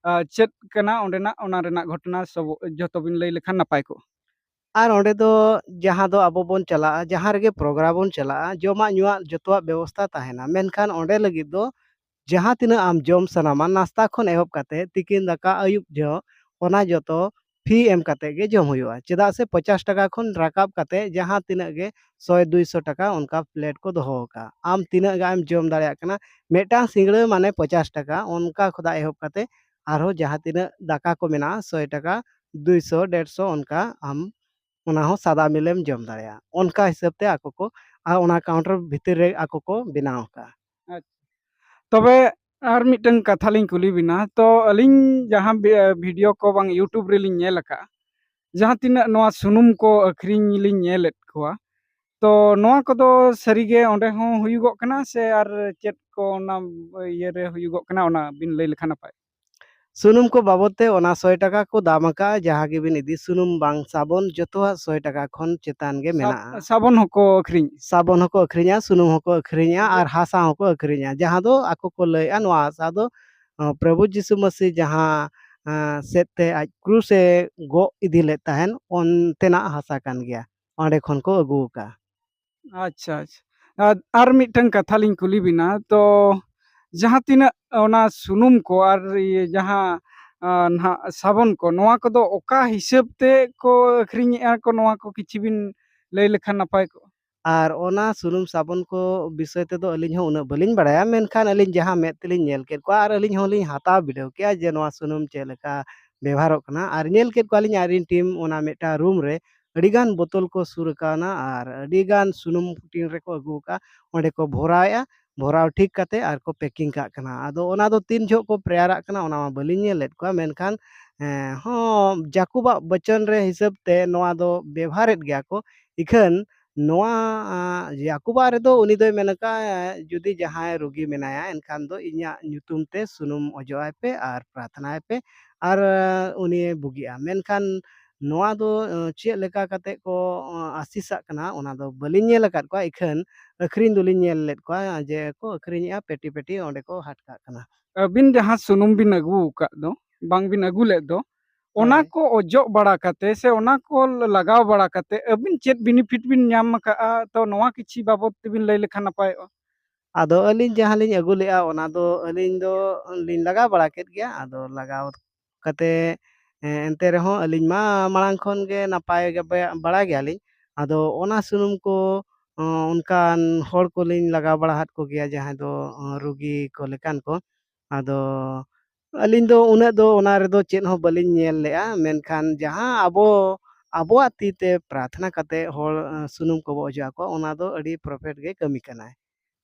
ᱟᱹ, ᱪᱮᱫ ᱠᱟᱱᱟ ᱚᱸᱰᱮᱱᱟᱜ, ᱚᱱᱟ ᱨᱮᱱᱟᱜ ᱜᱷᱚᱴᱚᱱᱟ ᱥᱚᱵ ᱡᱚᱛᱚ ᱵᱤᱱ ᱞᱟᱹᱭ ᱞᱮᱠᱷᱟᱱ ᱱᱟᱯᱟᱭ ᱠᱚᱜᱼᱟ᱾ ᱟᱨ ᱚᱸᱰᱮ ᱫᱚ ᱡᱟᱦᱟᱸ ᱫᱚ ᱟᱵᱚ ᱵᱚᱱ ᱪᱟᱞᱟᱜᱼᱟ, ᱡᱟᱦᱟᱸ ᱨᱮᱜᱮ ᱯᱨᱳᱜᱨᱟᱢ ᱵᱚᱱ ᱪᱟᱞᱟᱜᱼᱟ, ᱡᱚᱢᱟᱜ ᱧᱩᱣᱟᱜ ᱡᱚᱛᱚᱣᱟᱜ ᱵᱮᱵᱚᱥᱛᱷᱟ ᱛᱟᱦᱮᱱᱟ, ᱢᱮᱱᱠᱷᱟᱱ ᱚᱸᱰᱮ ᱞᱟᱹᱜᱤᱫ ᱫᱚ ᱡᱟᱦᱟᱸ ᱛᱤᱱᱟᱹᱜ ᱟᱢ ᱡᱚᱢ ᱥᱟᱱᱟᱢᱟ, ᱱᱟᱥᱛᱟ ᱠᱷᱚᱱ ᱮᱦᱚᱵ ᱠᱟᱛᱮ ᱛᱤᱠᱤᱱ ᱫᱟᱠᱟ, ᱟᱹᱭᱩᱵ ᱡᱚᱦᱚᱜ, ᱚᱱᱟ ᱡᱚᱛᱚ ᱯᱷᱤ ᱮᱢ ᱠᱟᱛᱮ ᱜᱮ ᱡᱚᱢ ᱦᱩᱭᱩᱜᱼᱟ᱾ ᱪᱮᱫᱟᱜ ᱥᱮ ᱯᱚᱪᱟᱥ ᱴᱟᱠᱟ ᱠᱷᱚᱱ ᱨᱟᱠᱟᱵ ᱠᱟᱛᱮ ᱡᱟᱦᱟᱸ ᱛᱤᱱᱟᱹᱜ ᱜᱮ ᱥᱚᱭ ᱫᱩᱭᱥᱚ ᱴᱟᱠᱟ ᱚᱱᱠᱟ ᱯᱞᱮᱴ ᱠᱚ ᱫᱚᱦᱚ ᱟᱠᱟᱫᱼᱟ᱾ ᱟᱢ ᱛᱤᱱᱟᱹᱜ ᱜᱟᱱ ᱮᱢ ᱡᱚᱢ ᱫᱟᱲᱮᱭᱟᱜ ᱠᱟᱱᱟ, ᱢᱤᱫᱴᱟᱝ ᱥᱤᱸᱜᱲᱟᱹ ᱢᱟᱱᱮ ᱯᱚᱪᱟᱥ ᱴᱟᱠᱟ, ᱚᱱᱠᱟ ᱠᱷᱚᱱᱟᱜ ᱮᱦᱚᱵ ᱠᱟᱛᱮ ᱟᱨᱦᱚᱸ ᱡᱟᱦᱟᱸ ᱛᱤᱱᱟᱹᱜ ᱫᱟᱠᱟ ᱠᱚ ᱢᱮᱱᱟᱜᱼᱟ, ᱥᱚᱭ ᱴᱟᱠᱟ, ᱫᱩᱭᱥᱚ, ᱰᱮᱲᱥᱚ, ᱚᱱᱠᱟ ᱟᱢ ᱚᱱᱟ ᱦᱚᱸ ᱥᱟᱫᱟ ᱢᱤᱞᱮᱢ ᱡᱚᱢ ᱫᱟᱲᱮᱭᱟᱜᱼᱟ᱾ ᱚᱱᱠᱟ ᱦᱤᱥᱟᱹᱵ ᱛᱮ ᱟᱠᱚ ᱠᱚ, ᱟᱨ ᱚᱱᱟ ᱠᱟᱣᱩᱱᱴᱟᱨ ᱵᱷᱤᱛᱤᱨ ᱨᱮ ᱟᱠᱚ ᱠᱚ ᱵᱮᱱᱟᱣ ᱟᱠᱟᱫᱼᱟ᱾ ᱟᱪᱪᱷᱟ᱾ ᱛᱚᱵᱮ ᱟᱨ ᱢᱤᱫᱴᱟᱝ ᱠᱟᱛᱷᱟ ᱞᱤᱧ ᱠᱩᱞᱤ ᱵᱤᱱᱟ, ᱛᱚ ᱟᱹᱞᱤᱧ ᱡᱟᱦᱟᱸ ᱵᱷᱤ-, ᱵᱷᱤᱰᱤᱭᱳ ᱠᱚ ᱵᱟᱝ YouTube ᱨᱮᱞᱤᱧ ᱧᱮᱞ ᱟᱠᱟᱫᱼᱟ, ᱡᱟᱦᱟᱸ ᱛᱤᱱᱟᱹᱜ ᱱᱚᱣᱟ ᱥᱩᱱᱩᱢ ᱠᱚ ᱟᱹᱠᱷᱨᱤᱧ ᱞᱤᱧ ᱧᱮᱞᱮᱫ ᱠᱚᱣᱟ, ᱛᱚ ᱱᱚᱣᱟ ᱠᱚᱫᱚ ᱥᱟᱹᱨᱤᱜᱮ ᱚᱸᱰᱮ ᱦᱚᱸ ᱦᱩᱭᱩᱜᱚᱜ ᱠᱟᱱᱟ ᱥᱮ ᱟᱨ ᱪᱮᱫ ᱠᱚ ᱚᱱᱟ ᱤᱭᱟᱹᱨᱮ ᱦᱩᱭᱩᱜᱚᱜ ᱠᱟᱱᱟ, ᱚᱱᱟ ᱵᱤᱱ ᱞᱟᱹᱭ ᱞᱮᱠᱷᱟᱱ ᱱᱟᱯᱟᱭ? ᱥᱩᱱᱩᱢ ᱠᱚ ᱵᱟᱵᱚᱫ ᱛᱮ ᱚᱱᱟ ᱥᱚᱭ ᱴᱟᱠᱟ ᱠᱚ ᱫᱟᱢ ᱟᱠᱟᱫᱼᱟ, ᱡᱟᱦᱟᱸ ᱜᱮᱵᱤᱱ ᱤᱫᱤ, ᱥᱩᱱᱩᱢ ᱵᱟᱝ ᱥᱟᱵᱚᱱ, ᱡᱚᱛᱚᱣᱟᱜ ᱥᱚᱭ ᱴᱟᱠᱟ ᱠᱷᱚᱱ ᱪᱮᱛᱟᱱ ᱜᱮ ᱥᱟᱵ-, ᱢᱮᱱᱟᱜᱼᱟ᱾ ᱥᱟᱵᱚᱱ ᱦᱚᱸᱠᱚ ᱟᱹᱠᱷᱨᱤᱧ? ᱥᱟᱵᱚᱱ ᱦᱚᱸᱠᱚ ᱟᱹᱠᱷᱨᱤᱧᱟ, ᱥᱩᱱᱩᱢ ᱦᱚᱸᱠᱚ ᱟᱹᱠᱷᱨᱤᱧᱟ, ᱟᱫᱚ ᱟᱨ ᱦᱟᱥᱟ ᱦᱚᱸᱠᱚ ᱟᱹᱠᱷᱨᱤᱧᱟ, ᱡᱟᱦᱟᱸ ᱫᱚ ᱟᱠᱚ ᱠᱚ ᱞᱟᱹᱭᱮᱫᱼᱟ, ᱱᱚᱣᱟ ᱦᱟᱥᱟ ᱫᱚ, ᱟᱸ, ᱯᱨᱚᱵᱷᱩ ᱡᱤᱥᱩ ᱢᱟᱹᱥᱤ ᱡᱟᱦᱟᱸ, ᱟᱸ, ᱥᱮᱫ ᱛᱮ ᱟᱡ ᱠᱨᱩᱥ ᱮ ᱜᱚᱜ ᱤᱫᱤ ᱞᱮᱫ ᱛᱟᱦᱮᱱ, ᱚᱱᱛᱮᱱᱟᱜ ᱦᱟᱥᱟ ᱠᱟᱱ ᱜᱮᱭᱟ, ᱚᱸᱰᱮ ᱠᱷᱚᱱ ᱠᱚ ᱟᱹᱜᱩ ᱟᱠᱟᱫᱼᱟ᱾ ᱟᱪᱪᱷᱟ, ᱟᱪᱪᱷᱟ᱾ ᱟᱨ, ᱟᱨ ᱢᱤᱫᱴᱟᱝ ᱠᱟᱛᱷᱟ ᱞᱤᱧ ᱠᱩᱞᱤ ᱵᱤᱱᱟ, ᱛᱚ ᱡᱟᱦᱟᱸ ᱛᱤᱱᱟᱹᱜ ᱚᱱᱟ ᱥᱩᱱᱩᱢ ᱠᱚ ᱟᱨ ᱤᱭᱟᱹ ᱡᱟᱦᱟᱸ, ᱟᱸ, ᱱᱟᱦᱟᱜ ᱥᱟᱵᱚᱱ ᱠᱚ, ᱱᱚᱣᱟ ᱠᱚᱫᱚ ᱚᱠᱟ ᱦᱤᱥᱟᱹᱵ ᱛᱮ ᱠᱚ ᱟᱹᱠᱷᱨᱤᱧᱮᱜᱼᱟ ᱠᱚ, ᱱᱚᱣᱟ ᱠᱚ ᱠᱤᱪᱷᱩ ᱵᱤᱱ ᱞᱟᱹᱭ ᱞᱮᱠᱷᱟᱱ ᱱᱟᱯᱟᱭ ᱠᱚᱜᱼᱟ? ᱟᱨ ᱚᱱᱟ ᱥᱩᱱᱩᱢ ᱥᱟᱵᱚᱱ ᱠᱚ ᱵᱤᱥᱚᱭ ᱛᱮᱫᱚ ᱟᱹᱞᱤᱧ ᱦᱚᱸ ᱩᱱᱟᱹᱜ ᱵᱟᱹᱞᱤᱧ ᱵᱟᱲᱟᱭᱟ, ᱢᱮᱱᱠᱷᱟᱱ ᱟᱹᱞᱤᱧ ᱡᱟᱦᱟᱸ ᱢᱮᱫ ᱛᱮᱞᱤᱧ ᱧᱮᱞ ᱠᱮᱫ ᱠᱚᱣᱟ ᱟᱨ ᱟᱹᱞᱤᱧ ᱦᱚᱸᱞᱤᱧ ᱦᱟᱛᱟᱣ ᱵᱤᱰᱟᱹᱣ ᱠᱮᱜᱼᱟ ᱡᱮ ᱱᱚᱣᱟ ᱥᱩᱱᱩᱢ ᱪᱮᱫ ᱞᱮᱠᱟ ᱵᱮᱵᱷᱟᱨᱚᱜ ᱠᱟᱱᱟ, ᱟᱨ ᱧᱮᱞ ᱠᱮᱫ ᱠᱚᱣᱟᱞᱤᱧ ᱟᱨ ᱤᱧ ᱴᱤᱢ ᱚᱱᱟ ᱢᱤᱫᱴᱟᱝ ᱨᱩᱢ ᱨᱮ ᱟᱹᱰᱤᱜᱟᱱ ᱵᱳᱛᱚᱞ ᱠᱚ ᱥᱩᱨ ᱠᱟᱣᱱᱟ ᱟᱨ ᱟᱹᱰᱤᱜᱟᱱ ᱥᱩᱱᱩᱢ ᱴᱤᱱ ᱨᱮᱠᱚ ᱟᱹᱜᱩ ᱟᱠᱟᱫᱼᱟ, ᱚᱸᱰᱮ ᱠᱚ ᱵᱷᱚᱨᱟᱣᱮᱫᱼᱟ᱾ ᱵᱷᱚᱨᱟᱣ ᱴᱷᱤᱠ ᱠᱟᱛᱮ ᱟᱨ ᱠᱚ packing ᱠᱟᱜ ᱠᱟᱱᱟ᱾ ᱟᱫᱚ ᱚᱱᱟ ᱫᱚ ᱛᱤᱱ ᱡᱚᱦᱚᱜ ᱠᱚ ᱯᱨᱮᱭᱟᱨᱟᱜ ᱠᱟᱱᱟ, ᱚᱱᱟ ᱢᱟ ᱵᱟᱹᱞᱤᱧ ᱧᱮᱞ ᱞᱮᱫ ᱠᱚᱣᱟ, ᱢᱮᱱᱠᱷᱟᱱ, ᱮᱸ, ᱦᱚᱸ, ᱡᱟᱠᱩᱵᱟᱜ ᱵᱚᱪᱚᱱ ᱨᱮ ᱦᱤᱥᱟᱹᱵ ᱛᱮ ᱱᱚᱣᱟ ᱫᱚ ᱵᱮᱵᱷᱟᱨᱮᱫ ᱜᱮᱭᱟ ᱠᱚ᱾ ᱤᱠᱷᱟᱹᱱ ᱱᱚᱣᱟ, ᱟᱸ, ᱡᱟᱠᱩᱵᱟᱜ ᱨᱮᱫᱚ ᱩᱱᱤ ᱫᱚᱭ ᱢᱮᱱ ᱟᱠᱟᱫᱼᱟ, "ᱡᱩᱫᱤ ᱡᱟᱦᱟᱸᱭ ᱨᱩᱜᱤ ᱢᱮᱱᱟᱭᱟ, ᱮᱱᱠᱷᱟᱱ ᱫᱚ ᱤᱧᱟᱹᱜ ᱧᱩᱛᱩᱢ ᱛᱮ ᱥᱩᱱᱩᱢ ᱚᱡᱚᱜ ᱟᱭ ᱯᱮ ᱟᱨ ᱯᱨᱟᱨᱛᱷᱱᱟᱭ ᱯᱮ ᱟᱨ, ᱟᱸ, ᱩᱱᱤ ᱵᱩᱜᱤᱜᱼᱟ᱾" ᱢᱮᱱᱠᱷᱟᱱ ᱱᱚᱣᱟ ᱫᱚ, ᱟᱸ, ᱪᱮᱫ ᱞᱮᱠᱟ ᱠᱟᱛᱮ ᱠᱚ, ᱟᱸ, ᱟᱥᱤᱥᱟᱜ ᱠᱟᱱᱟ, ᱚᱱᱟ ᱫᱚ ᱵᱟᱹᱞᱤᱧ ᱧᱮᱞ ᱟᱠᱟᱫ ᱠᱚᱣᱟ᱾ ᱤᱠᱷᱟᱹᱱ ᱟᱹᱠᱷᱨᱤᱧ ᱫᱚᱞᱤᱧ ᱧᱮᱞ ᱞᱮᱫ ᱠᱚᱣᱟ ᱡᱮ ᱠᱚ ᱟᱹᱠᱷᱨᱤᱧᱮᱜᱼᱟ, ᱯᱮᱴᱤ ᱯᱮᱴᱤ ᱚᱸᱰᱮ ᱠᱚ ᱦᱟᱴ ᱠᱟᱜ ᱠᱟᱱᱟ᱾ ᱟᱹᱵᱤᱱ ᱡᱟᱦᱟᱸ ᱥᱩᱱᱩᱢ ᱵᱤᱱ ᱟᱹᱜᱩ ᱟᱠᱟᱫ ᱫᱚ, ᱵᱟᱝ ᱵᱤᱱ ᱟᱹᱜᱩ ᱞᱮᱫ ᱫᱚ, ᱚᱱᱟ ᱦᱳᱭ᱾ ᱠᱚ ᱚᱡᱚᱜ ᱵᱟᱲᱟ ᱠᱟᱛᱮ ᱥᱮ ᱚᱱᱟ ᱠᱚ ᱞᱟᱜᱟᱣ ᱵᱟᱲᱟ ᱠᱟᱛᱮ ᱟᱹᱵᱤᱱ ᱪᱮᱫ benefit ᱵᱤᱱ ᱧᱟᱢ ᱟᱠᱟᱫᱼᱟ? ᱛᱚ ᱱᱚᱣᱟ ᱠᱤᱪᱷᱤ ᱵᱟᱵᱚᱫ ᱛᱮᱵᱤᱱ ᱞᱟᱹᱭ ᱞᱮᱠᱷᱟᱱ ᱱᱟᱯᱟᱭᱚᱜᱼᱟ᱾ ᱟᱫᱚ ᱟᱹᱞᱤᱧ ᱡᱟᱦᱟᱸ ᱞᱤᱧ ᱟᱹᱜᱩ ᱞᱮᱜᱼᱟ, ᱚᱱᱟ ᱫᱚ ᱟᱹᱞᱤᱧ ᱫᱚ ᱞᱤᱧ ᱞᱟᱜᱟᱣ ᱵᱟᱲᱟ ᱠᱮᱫ ᱜᱮᱭᱟ᱾ ᱟᱫᱚ ᱞᱟᱜᱟᱣ ᱠᱟᱛᱮ, ᱮ, ᱮᱱᱛᱮ ᱨᱮᱦᱚᱸ ᱟᱹᱞᱤᱧ ᱢᱟ ᱢᱟᱲᱟᱝ ᱠᱷᱚᱱ ᱜᱮ ᱱᱟᱯᱟᱭ ᱜᱮ ᱵᱟ-, ᱵᱟᱲᱟᱭ ᱜᱮᱭᱟᱞᱤᱧ᱾ ᱟᱫᱚ ᱚᱱᱟ ᱥᱩᱱᱩᱢ ᱠᱚ, ᱚ, ᱚᱱᱠᱟᱱ ᱦᱚᱲ ᱠᱚᱞᱤᱧ ᱞᱟᱜᱟᱣ ᱵᱟᱲᱟ ᱟᱫ ᱠᱚᱜᱮᱭᱟ, ᱡᱟᱦᱟᱸᱭ ᱫᱚ, ᱚ, ᱨᱩᱜᱤ ᱠᱚ ᱞᱮᱠᱟᱱ ᱠᱚ᱾ ᱟᱫᱚ ᱟᱹᱞᱤᱧ ᱫᱚ ᱩᱱᱟᱹᱜ ᱫᱚ ᱚᱱᱟ ᱨᱮᱫᱚ ᱪᱮᱫ ᱦᱚᱸ ᱵᱟᱹᱞᱤᱧ ᱧᱮᱞ ᱞᱮᱜᱼᱟ, ᱢᱮᱱᱠᱷᱟᱱ ᱡᱟᱦᱟᱸ ᱟᱵᱚ, ᱟᱵᱚᱣᱟᱜ ᱛᱤ ᱛᱮ ᱯᱨᱟᱨᱛᱷᱱᱟ ᱠᱟᱛᱮ ᱦᱚᱲ, ᱚ, ᱥᱩᱱᱩᱢ ᱠᱚᱵᱚ ᱚᱡᱚᱜ ᱟᱠᱚᱣᱟ, ᱚᱱᱟ ᱫᱚ ᱟᱹᱰᱤ profit ᱜᱮ ᱠᱟᱹᱢᱤ ᱠᱟᱱᱟᱭ᱾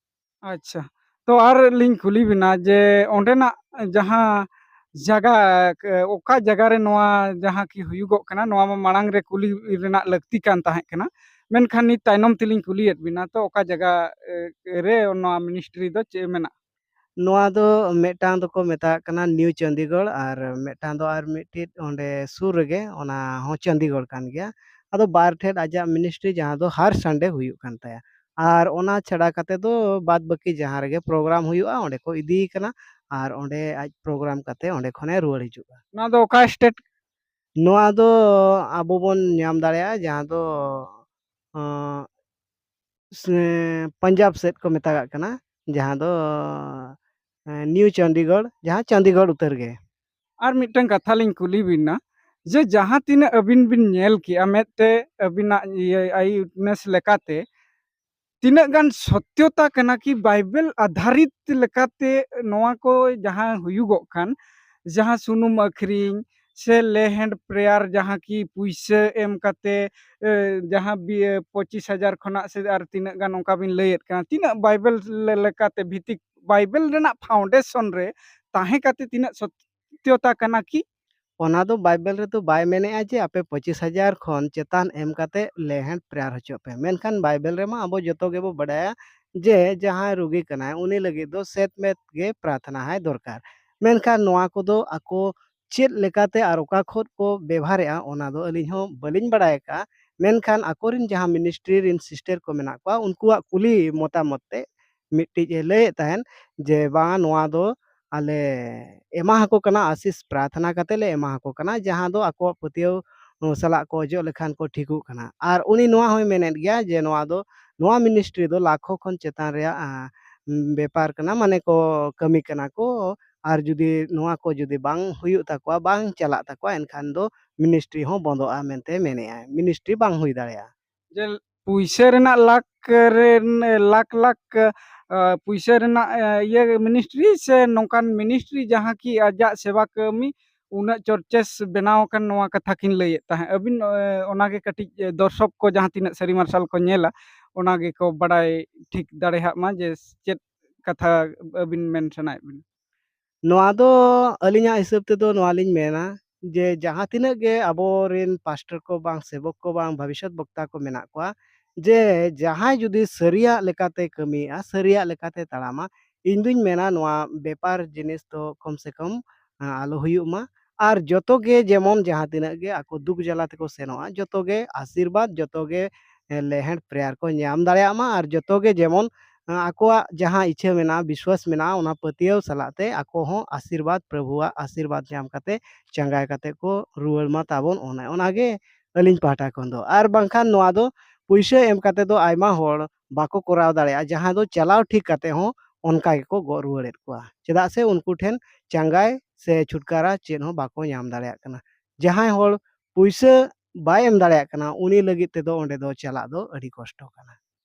ᱟᱪᱪᱷᱟ, ᱛᱚ ᱟᱨ ᱞᱤᱧ ᱠᱩᱞᱤ ᱵᱤᱱᱟ ᱡᱮ ᱚᱸᱰᱮᱱᱟᱜ ᱡᱟᱦᱟᱸ ᱡᱟᱭᱜᱟ, ᱠ-, ᱚᱠᱟ ᱡᱟᱭᱜᱟ ᱨᱮ ᱱᱚᱣᱟ ᱡᱟᱦᱟᱸ ᱠᱤ ᱦᱩᱭᱩᱜᱚᱜ ᱠᱟᱱᱟ, ᱱᱚᱣᱟ ᱢᱟ ᱢᱟᱲᱟᱝ ᱨᱮ ᱠᱩᱞᱤ ᱨᱮᱱᱟᱜ ᱞᱟᱹᱠᱛᱤ ᱠᱟᱱ ᱛᱟᱦᱮᱸ ᱠᱟᱱᱟ, ᱢᱮᱱᱠᱷᱟᱱ ᱱᱤᱛ ᱛᱟᱭᱱᱚᱢ ᱛᱮᱞᱤᱧ ᱠᱩᱞᱤᱭᱮᱫ ᱵᱤᱱᱟ, ᱛᱚ ᱚᱠᱟ ᱡᱟᱭᱜᱟ, ᱮ, ᱨᱮ ᱱᱚᱣᱟ ministry ᱫᱚ ᱪᱮᱫ ᱢᱮᱱᱟᱜᱼᱟ? ᱱᱚᱣᱟ ᱫᱚ ᱢᱤᱫᱴᱟᱝ ᱫᱚᱠᱚ ᱢᱮᱛᱟᱜ ᱠᱟᱱᱟ ᱱᱤᱭᱩ ᱪᱚᱱᱰᱤᱜᱚᱲ, ᱟᱨ ᱢᱤᱫᱴᱟᱝ ᱫᱚ ᱟᱨ ᱢᱤᱫᱴᱤᱡ ᱚᱸᱰᱮ ᱥᱩᱨ ᱨᱮᱜᱮ, ᱚᱱᱟ ᱦᱚᱸ ᱪᱚᱱᱰᱤᱜᱚᱲ ᱠᱟᱱ ᱜᱮᱭᱟ᱾ ᱟᱫᱚ ᱵᱟᱨ ᱴᱷᱮᱡ ᱟᱡᱟᱜ ministry, ᱡᱟᱦᱟᱸ ᱫᱚ ᱦᱟᱨ Sunday ᱦᱩᱭᱩᱜ ᱠᱟᱱ ᱛᱟᱭᱟ᱾ ᱟᱨ ᱚᱱᱟ ᱪᱷᱟᱰᱟ ᱠᱟᱛᱮ ᱫᱚ ᱵᱟᱫ ᱵᱟᱹᱠᱤ ᱡᱟᱦᱟᱸ ᱨᱮᱜᱮ program ᱦᱩᱭᱩᱜᱼᱟ, ᱚᱸᱰᱮ ᱠᱚ ᱤᱫᱤᱭᱮ ᱠᱟᱱᱟ ᱟᱨ ᱚᱸᱰᱮ ᱟᱡ program ᱠᱟᱛᱮ ᱚᱸᱰᱮ ᱠᱷᱚᱱᱮ ᱨᱩᱣᱟᱹᱲ ᱦᱤᱡᱩᱜᱼᱟ᱾ ᱱᱚᱣᱟ ᱫᱚ ᱚᱠᱟ state? ᱱᱚᱣᱟ ᱫᱚ ᱟᱵᱚ ᱵᱚᱱ ᱧᱟᱢ ᱫᱟᱲᱮᱭᱟᱜᱼᱟ, ᱡᱟᱦᱟᱸ ᱫᱚ, ᱟᱸ, ᱥᱮ-, ᱯᱟᱧᱡᱟᱵᱽ ᱥᱮᱫ ᱠᱚ ᱢᱮᱛᱟᱜᱟᱜ ᱠᱟᱱᱟ, ᱡᱟᱦᱟᱸ ᱫᱚ, ᱮᱸ, ᱱᱤᱭᱩ ᱪᱚᱱᱰᱤᱜᱚᱲ, ᱡᱟᱦᱟᱸ ᱪᱚᱱᱰᱤᱜᱚᱲ ᱩᱛᱟᱹᱨ ᱜᱮ᱾ ᱟᱨ ᱢᱤᱫᱴᱟᱝ ᱠᱟᱛᱷᱟ ᱞᱤᱧ ᱠᱩᱞᱤ ᱵᱤᱱᱟ, ᱡᱮ ᱡᱟᱦᱟᱸ ᱛᱤᱱᱟᱹᱜ ᱟᱹᱵᱤᱱ ᱵᱤᱱ ᱧᱮᱞ ᱠᱮᱜᱼᱟ ᱢᱮᱫ ᱛᱮ, ᱟᱹᱵᱤᱱᱟᱜ ᱤᱭᱟᱹ eye witness ᱞᱮᱠᱟᱛᱮ, ᱛᱤᱱᱟᱹᱜ ᱜᱟᱱ ᱥᱚᱛᱭᱚᱛᱟ ᱠᱟᱱᱟ ᱠᱤ ᱵᱟᱭᱵᱮᱞ ᱟᱫᱷᱟᱨᱤᱛ ᱞᱮᱠᱟᱛᱮ ᱱᱚᱣᱟ ᱠᱚ ᱡᱟᱦᱟᱸ ᱦᱩᱭᱩᱜᱚᱜ ᱠᱟᱱ, ᱡᱟᱦᱟᱸ ᱥᱩᱱᱩᱢ ᱟᱹᱠᱷᱨᱤᱧ ᱥᱮ lay hand prayer, ᱡᱟᱦᱟᱸ ᱠᱤ ᱯᱩᱭᱥᱟᱹ ᱮᱢ ᱠᱟᱛᱮ, ᱮ, ᱡᱟᱦᱟᱸ ᱵᱤ-, ᱮ, ᱯᱚᱸᱪᱤᱥ ᱦᱟᱡᱟᱨ ᱠᱷᱚᱱᱟᱜ ᱥᱮ ᱟᱨ ᱛᱤᱱᱟᱹᱜ ᱜᱟᱱ ᱚᱱᱠᱟ ᱵᱤᱱ ᱞᱟᱹᱭᱮᱫ ᱠᱟᱱᱟ, ᱛᱤᱱᱟᱹᱜ ᱵᱟᱭᱵᱮᱞ ᱞᱮ-, ᱞᱮᱠᱟᱛᱮ ᱵᱷᱤᱛᱤ, ᱵᱟᱭᱵᱮᱞ ᱨᱮᱱᱟᱜ foundation ᱨᱮ ᱛᱟᱦᱮᱸ ᱠᱟᱛᱮ ᱛᱤᱱᱟᱹᱜ ᱥᱚᱛᱭᱚᱛᱟ ᱠᱟᱱᱟ ᱠᱤ? ᱚᱱᱟ ᱫᱚ ᱵᱟᱭᱵᱮᱞ ᱨᱮᱫᱚ ᱵᱟᱭ ᱢᱮᱱᱮᱜᱼᱟ ᱡᱮ ᱟᱯᱮ ᱯᱚᱸᱪᱤᱥ ᱦᱟᱡᱟᱨ ᱠᱷᱚᱱ ᱪᱮᱛᱟᱱ ᱮᱢ ᱠᱟᱛᱮ lay hand prayer ᱦᱚᱪᱚᱜ ᱯᱮ᱾ ᱢᱮᱱᱠᱷᱟᱱ ᱵᱟᱭᱵᱮᱞ ᱨᱮᱢᱟ ᱟᱵᱚ ᱡᱚᱛᱚ ᱜᱮᱵᱚ ᱵᱟᱰᱟᱭᱟ ᱡᱮ ᱡᱟᱦᱟᱸᱭ ᱨᱩᱜᱤ ᱠᱟᱱᱟᱭ, ᱩᱱᱤ ᱞᱟᱹᱜᱤᱫ ᱫᱚ ᱥᱮᱫ ᱢᱮᱫ ᱜᱮ ᱯᱨᱟᱨᱛᱷᱱᱟ ᱦᱟᱭ ᱫᱚᱨᱠᱟᱨ᱾ ᱢᱮᱱᱠᱷᱟᱱ ᱱᱚᱣᱟ ᱠᱚᱫᱚ ᱟᱠᱚ ᱪᱮᱫ ᱞᱮᱠᱟᱛᱮ ᱟᱨ ᱚᱠᱟ ᱠᱷᱚᱱ ᱠᱚ ᱵᱮᱵᱷᱟᱨᱮᱜᱼᱟ, ᱚᱱᱟ ᱫᱚ ᱟᱹᱞᱤᱧ ᱦᱚᱸ ᱵᱟᱹᱞᱤᱧ ᱵᱟᱲᱟᱭ ᱟᱠᱟᱫᱼᱟ᱾ ᱢᱮᱱᱠᱷᱟᱱ ᱟᱠᱚᱨᱮᱱ ᱡᱟᱦᱟᱸ ministry ᱨᱮᱱ sister ᱠᱚ ᱢᱮᱱᱟᱜ ᱠᱚᱣᱟ, ᱩᱱᱠᱩᱣᱟᱜ ᱠᱩᱞᱤ ᱢᱚᱛᱟᱢᱚᱛ ᱛᱮ ᱢᱤᱫᱴᱤᱡ ᱮ ᱞᱟᱹᱭᱮᱫ ᱛᱟᱦᱮᱱ ᱡᱮ, "ᱵᱟᱝᱟ, ᱱᱚᱣᱟ ᱫᱚ ᱟᱞᱮ ᱮᱢᱟ ᱟᱠᱚ ᱠᱟᱱᱟ, ᱟᱥᱤᱥ ᱯᱨᱟᱨᱛᱷᱱᱟ ᱠᱟᱛᱮ ᱞᱮ ᱮᱢᱟ ᱟᱠᱚ ᱠᱟᱱᱟ, ᱡᱟᱦᱟᱸ ᱫᱚ ᱟᱠᱚᱣᱟᱜ ᱯᱟᱹᱛᱭᱟᱹᱣ ᱥᱟᱞᱟᱜ ᱠᱚ ᱚᱡᱚᱜ ᱞᱮᱠᱷᱟᱱ ᱠᱚ ᱴᱷᱤᱠᱚᱜ ᱠᱟᱱᱟ᱾" ᱟᱨ ᱩᱱᱤ ᱱᱚᱣᱟ ᱦᱚᱸᱭ ᱢᱮᱱᱮᱫ ᱜᱮᱭᱟ ᱡᱮ ᱱᱚᱣᱟ ᱫᱚ, ᱱᱚᱣᱟ ministry ᱫᱚ ᱞᱟᱠᱷᱚ ᱠᱷᱚᱱ ᱪᱮᱛᱟᱱ ᱨᱮᱭᱟᱜ, ᱟ, ᱵᱮᱯᱟᱨ ᱠᱟᱱᱟ, ᱢᱟᱱᱮ ᱠᱚ ᱠᱟᱹᱢᱤ ᱠᱟᱱᱟ ᱠᱚ᱾ ᱟᱨ ᱡᱩᱫᱤ ᱱᱚᱣᱟ ᱠᱚ ᱡᱩᱫᱤ ᱵᱟᱝ ᱦᱩᱭᱩᱜ ᱛᱟᱠᱚᱣᱟ, ᱵᱟᱝ ᱪᱟᱞᱟᱜ ᱛᱟᱠᱚᱣᱟ, ᱮᱱᱠᱷᱟᱱ ᱫᱚ ministry ᱦᱚᱸ ᱵᱚᱱᱫᱚᱜᱼᱟ ᱢᱮᱱᱛᱮ ᱢᱮᱱᱮᱜᱼᱟᱭ, ministry ᱵᱟᱝ ᱦᱩᱭ ᱫᱟᱲᱮᱭᱟᱜᱼᱟ᱾ ᱡᱮ ᱯᱩᱭᱥᱟᱹ ᱨᱮᱱᱟᱜ ᱞᱟᱠ ᱨᱮᱱ, ᱞᱟᱠ ᱞᱟᱠ, ᱟ, ᱯᱩᱭᱥᱟᱹ ᱨᱮᱱᱟᱜ, ᱟ, ᱤᱭᱟᱹ ministry ᱥᱮ ᱱᱚᱝᱠᱟᱱ ministry ᱡᱟᱦᱟᱸ ᱠᱤ ᱟᱡᱟᱜ ᱥᱮᱵᱟ ᱠᱟᱹᱢᱤ ᱩᱱᱟᱹᱜ ᱪᱚᱨᱪᱮᱥ ᱵᱮᱱᱟᱣ ᱟᱠᱟᱱ, ᱱᱚᱣᱟ ᱠᱟᱛᱷᱟ ᱠᱤᱱ ᱞᱟᱹᱭᱮᱫ ᱛᱟᱦᱮᱸᱫ᱾ ᱟᱹᱵᱤᱱ, ᱮ, ᱚᱱᱟᱜᱮ ᱠᱟᱹᱴᱤᱡ, ᱮ, ᱫᱚᱨᱥᱚᱠ ᱠᱚ ᱡᱟᱦᱟᱸ ᱛᱤᱱᱟᱹᱜ ᱥᱟᱹᱨᱤ ᱢᱟᱨᱥᱟᱞ ᱠᱚ ᱧᱮᱞᱟ, ᱚᱱᱟ ᱜᱮᱠᱚ ᱵᱟᱰᱟᱭ ᱴᱷᱤᱠ ᱫᱟᱲᱮᱭᱟᱜ ᱢᱟ ᱡᱮ ᱪᱮᱫ ᱠᱟᱛᱷᱟ ᱟᱹᱵᱤᱱ ᱢᱮᱱ ᱥᱟᱱᱟᱭᱮᱫ ᱵᱤᱱᱟ᱾ ᱱᱚᱣᱟ ᱫᱚ ᱟᱹᱞᱤᱧᱟᱜ ᱦᱤᱥᱟᱹᱵ ᱛᱮᱫᱚ ᱱᱚᱣᱟ ᱞᱤᱧ ᱢᱮᱱᱟ ᱡᱮ ᱡᱟᱦᱟᱸ ᱛᱤᱱᱟᱹᱜ ᱜᱮ ᱟᱵᱚᱨᱮᱱ pastor ᱠᱚ ᱵᱟᱝ ᱥᱮᱵᱚᱠ ᱠᱚ ᱵᱟᱝ ᱵᱷᱚᱵᱤᱥᱥᱚᱛ ᱵᱚᱠᱛᱟ ᱠᱚ ᱢᱮᱱᱟᱜ ᱠᱚᱣᱟ, ᱡᱮ ᱡᱟᱦᱟᱸᱭ ᱡᱩᱫᱤ ᱥᱟᱹᱨᱤᱭᱟᱜ ᱞᱮᱠᱟᱛᱮ ᱠᱟᱹᱢᱤᱭᱮᱜᱼᱟ, ᱥᱟᱹᱨᱤᱭᱟᱜ ᱞᱮᱠᱟᱛᱮ ᱛᱟᱲᱟᱢᱟ, ᱤᱧ ᱫᱩᱧ ᱢᱮᱱᱟ ᱱᱚᱣᱟ ᱵᱮᱯᱟᱨ ᱡᱤᱱᱤᱥ ᱫᱚ ᱠᱚᱢ ᱥᱮ ᱠᱚᱢ, ᱟ, ᱟᱞᱚ ᱦᱩᱭᱩᱜ ᱢᱟ᱾ ᱟᱨ ᱡᱚᱛᱚ ᱜᱮ ᱡᱮᱢᱚᱱ ᱡᱟᱦᱟᱸ ᱛᱤᱱᱟᱹᱜ ᱜᱮ ᱟᱠᱚ ᱫᱩᱠ ᱡᱟᱞᱟ ᱛᱮᱠᱚ ᱥᱮᱱᱚᱜᱼᱟ, ᱡᱚᱛᱚ ᱜᱮ ᱟᱥᱤᱨᱵᱟᱫᱽ, ᱡᱚᱛᱚ ᱜᱮ, ᱮ, lay hand prayer ᱠᱚ ᱧᱟᱢ ᱫᱟᱲᱮᱭᱟᱜ ᱢᱟ᱾ ᱟᱨ ᱡᱚᱛᱚ ᱜᱮ ᱡᱮᱢᱚᱱ, ᱟ, ᱟᱠᱚᱣᱟᱜ ᱡᱟᱦᱟᱸ ᱤᱪᱪᱷᱟᱹ ᱢᱮᱱᱟᱜᱼᱟ, ᱵᱤᱥᱣᱟᱥ ᱢᱮᱱᱟᱜᱼᱟ, ᱚᱱᱟ ᱯᱟᱹᱛᱭᱟᱹᱣ ᱥᱟᱞᱟᱜ ᱛᱮ ᱟᱠᱚ ᱦᱚᱸ ᱟᱥᱤᱨᱵᱟᱫᱽ, ᱯᱨᱚᱵᱷᱩᱣᱟᱜ ᱟᱥᱤᱨᱵᱟᱫᱽ ᱧᱟᱢ ᱠᱟᱛᱮ ᱪᱟᱸᱜᱟᱭ ᱠᱟᱛᱮ ᱠᱚ ᱨᱩᱣᱟᱹᱲ ᱢᱟ ᱛᱟᱵᱚᱱ᱾ ᱚᱱᱮ ᱚᱱᱟᱜᱮ ᱟᱹᱞᱤᱧ ᱯᱟᱦᱴᱟ ᱠᱷᱚᱱ ᱫᱚ᱾ ᱟᱨ ᱵᱟᱝᱠᱷᱟᱱ ᱱᱚᱣᱟ ᱫᱚ ᱯᱩᱭᱥᱟᱹ ᱮᱢ ᱠᱟᱛᱮ ᱫᱚ ᱟᱭᱢᱟ ᱦᱚᱲ ᱵᱟᱠᱚ ᱠᱚᱨᱟᱣ ᱫᱟᱲᱮᱭᱟᱜᱼᱟ, ᱡᱟᱦᱟᱸ ᱫᱚ ᱪᱟᱞᱟᱣ ᱴᱷᱤᱠ ᱠᱟᱛᱮ ᱦᱚᱸ ᱚᱱᱠᱟ ᱜᱮᱠᱚ ᱜᱚᱜ ᱨᱩᱣᱟᱹᱲᱮᱫ ᱠᱚᱣᱟ, ᱪᱮᱫᱟᱜ ᱥᱮ ᱩᱱᱠᱩ ᱴᱷᱮᱱ ᱪᱟᱸᱜᱟᱭ ᱥᱮ ᱪᱷᱩᱴᱠᱟᱨᱟ ᱪᱮᱫ ᱦᱚᱸ ᱵᱟᱠᱚ ᱧᱟᱢ ᱫᱟᱲᱮᱭᱟᱜ ᱠᱟᱱᱟ᱾ ᱡᱟᱦᱟᱸᱭ ᱦᱚᱲ ᱯᱩᱭᱥᱟᱹ ᱵᱟᱭ ᱮᱢ ᱫᱟᱲᱮᱭᱟᱜ ᱠᱟᱱᱟ, ᱩᱱᱤ ᱞᱟᱹᱜᱤᱫ ᱛᱮᱫᱚ ᱚᱸᱰᱮ ᱫᱚ ᱪᱟᱞᱟᱜ ᱫᱚ ᱟᱹᱰᱤ ᱠᱚᱥᱴᱚ ᱠᱟᱱᱟ᱾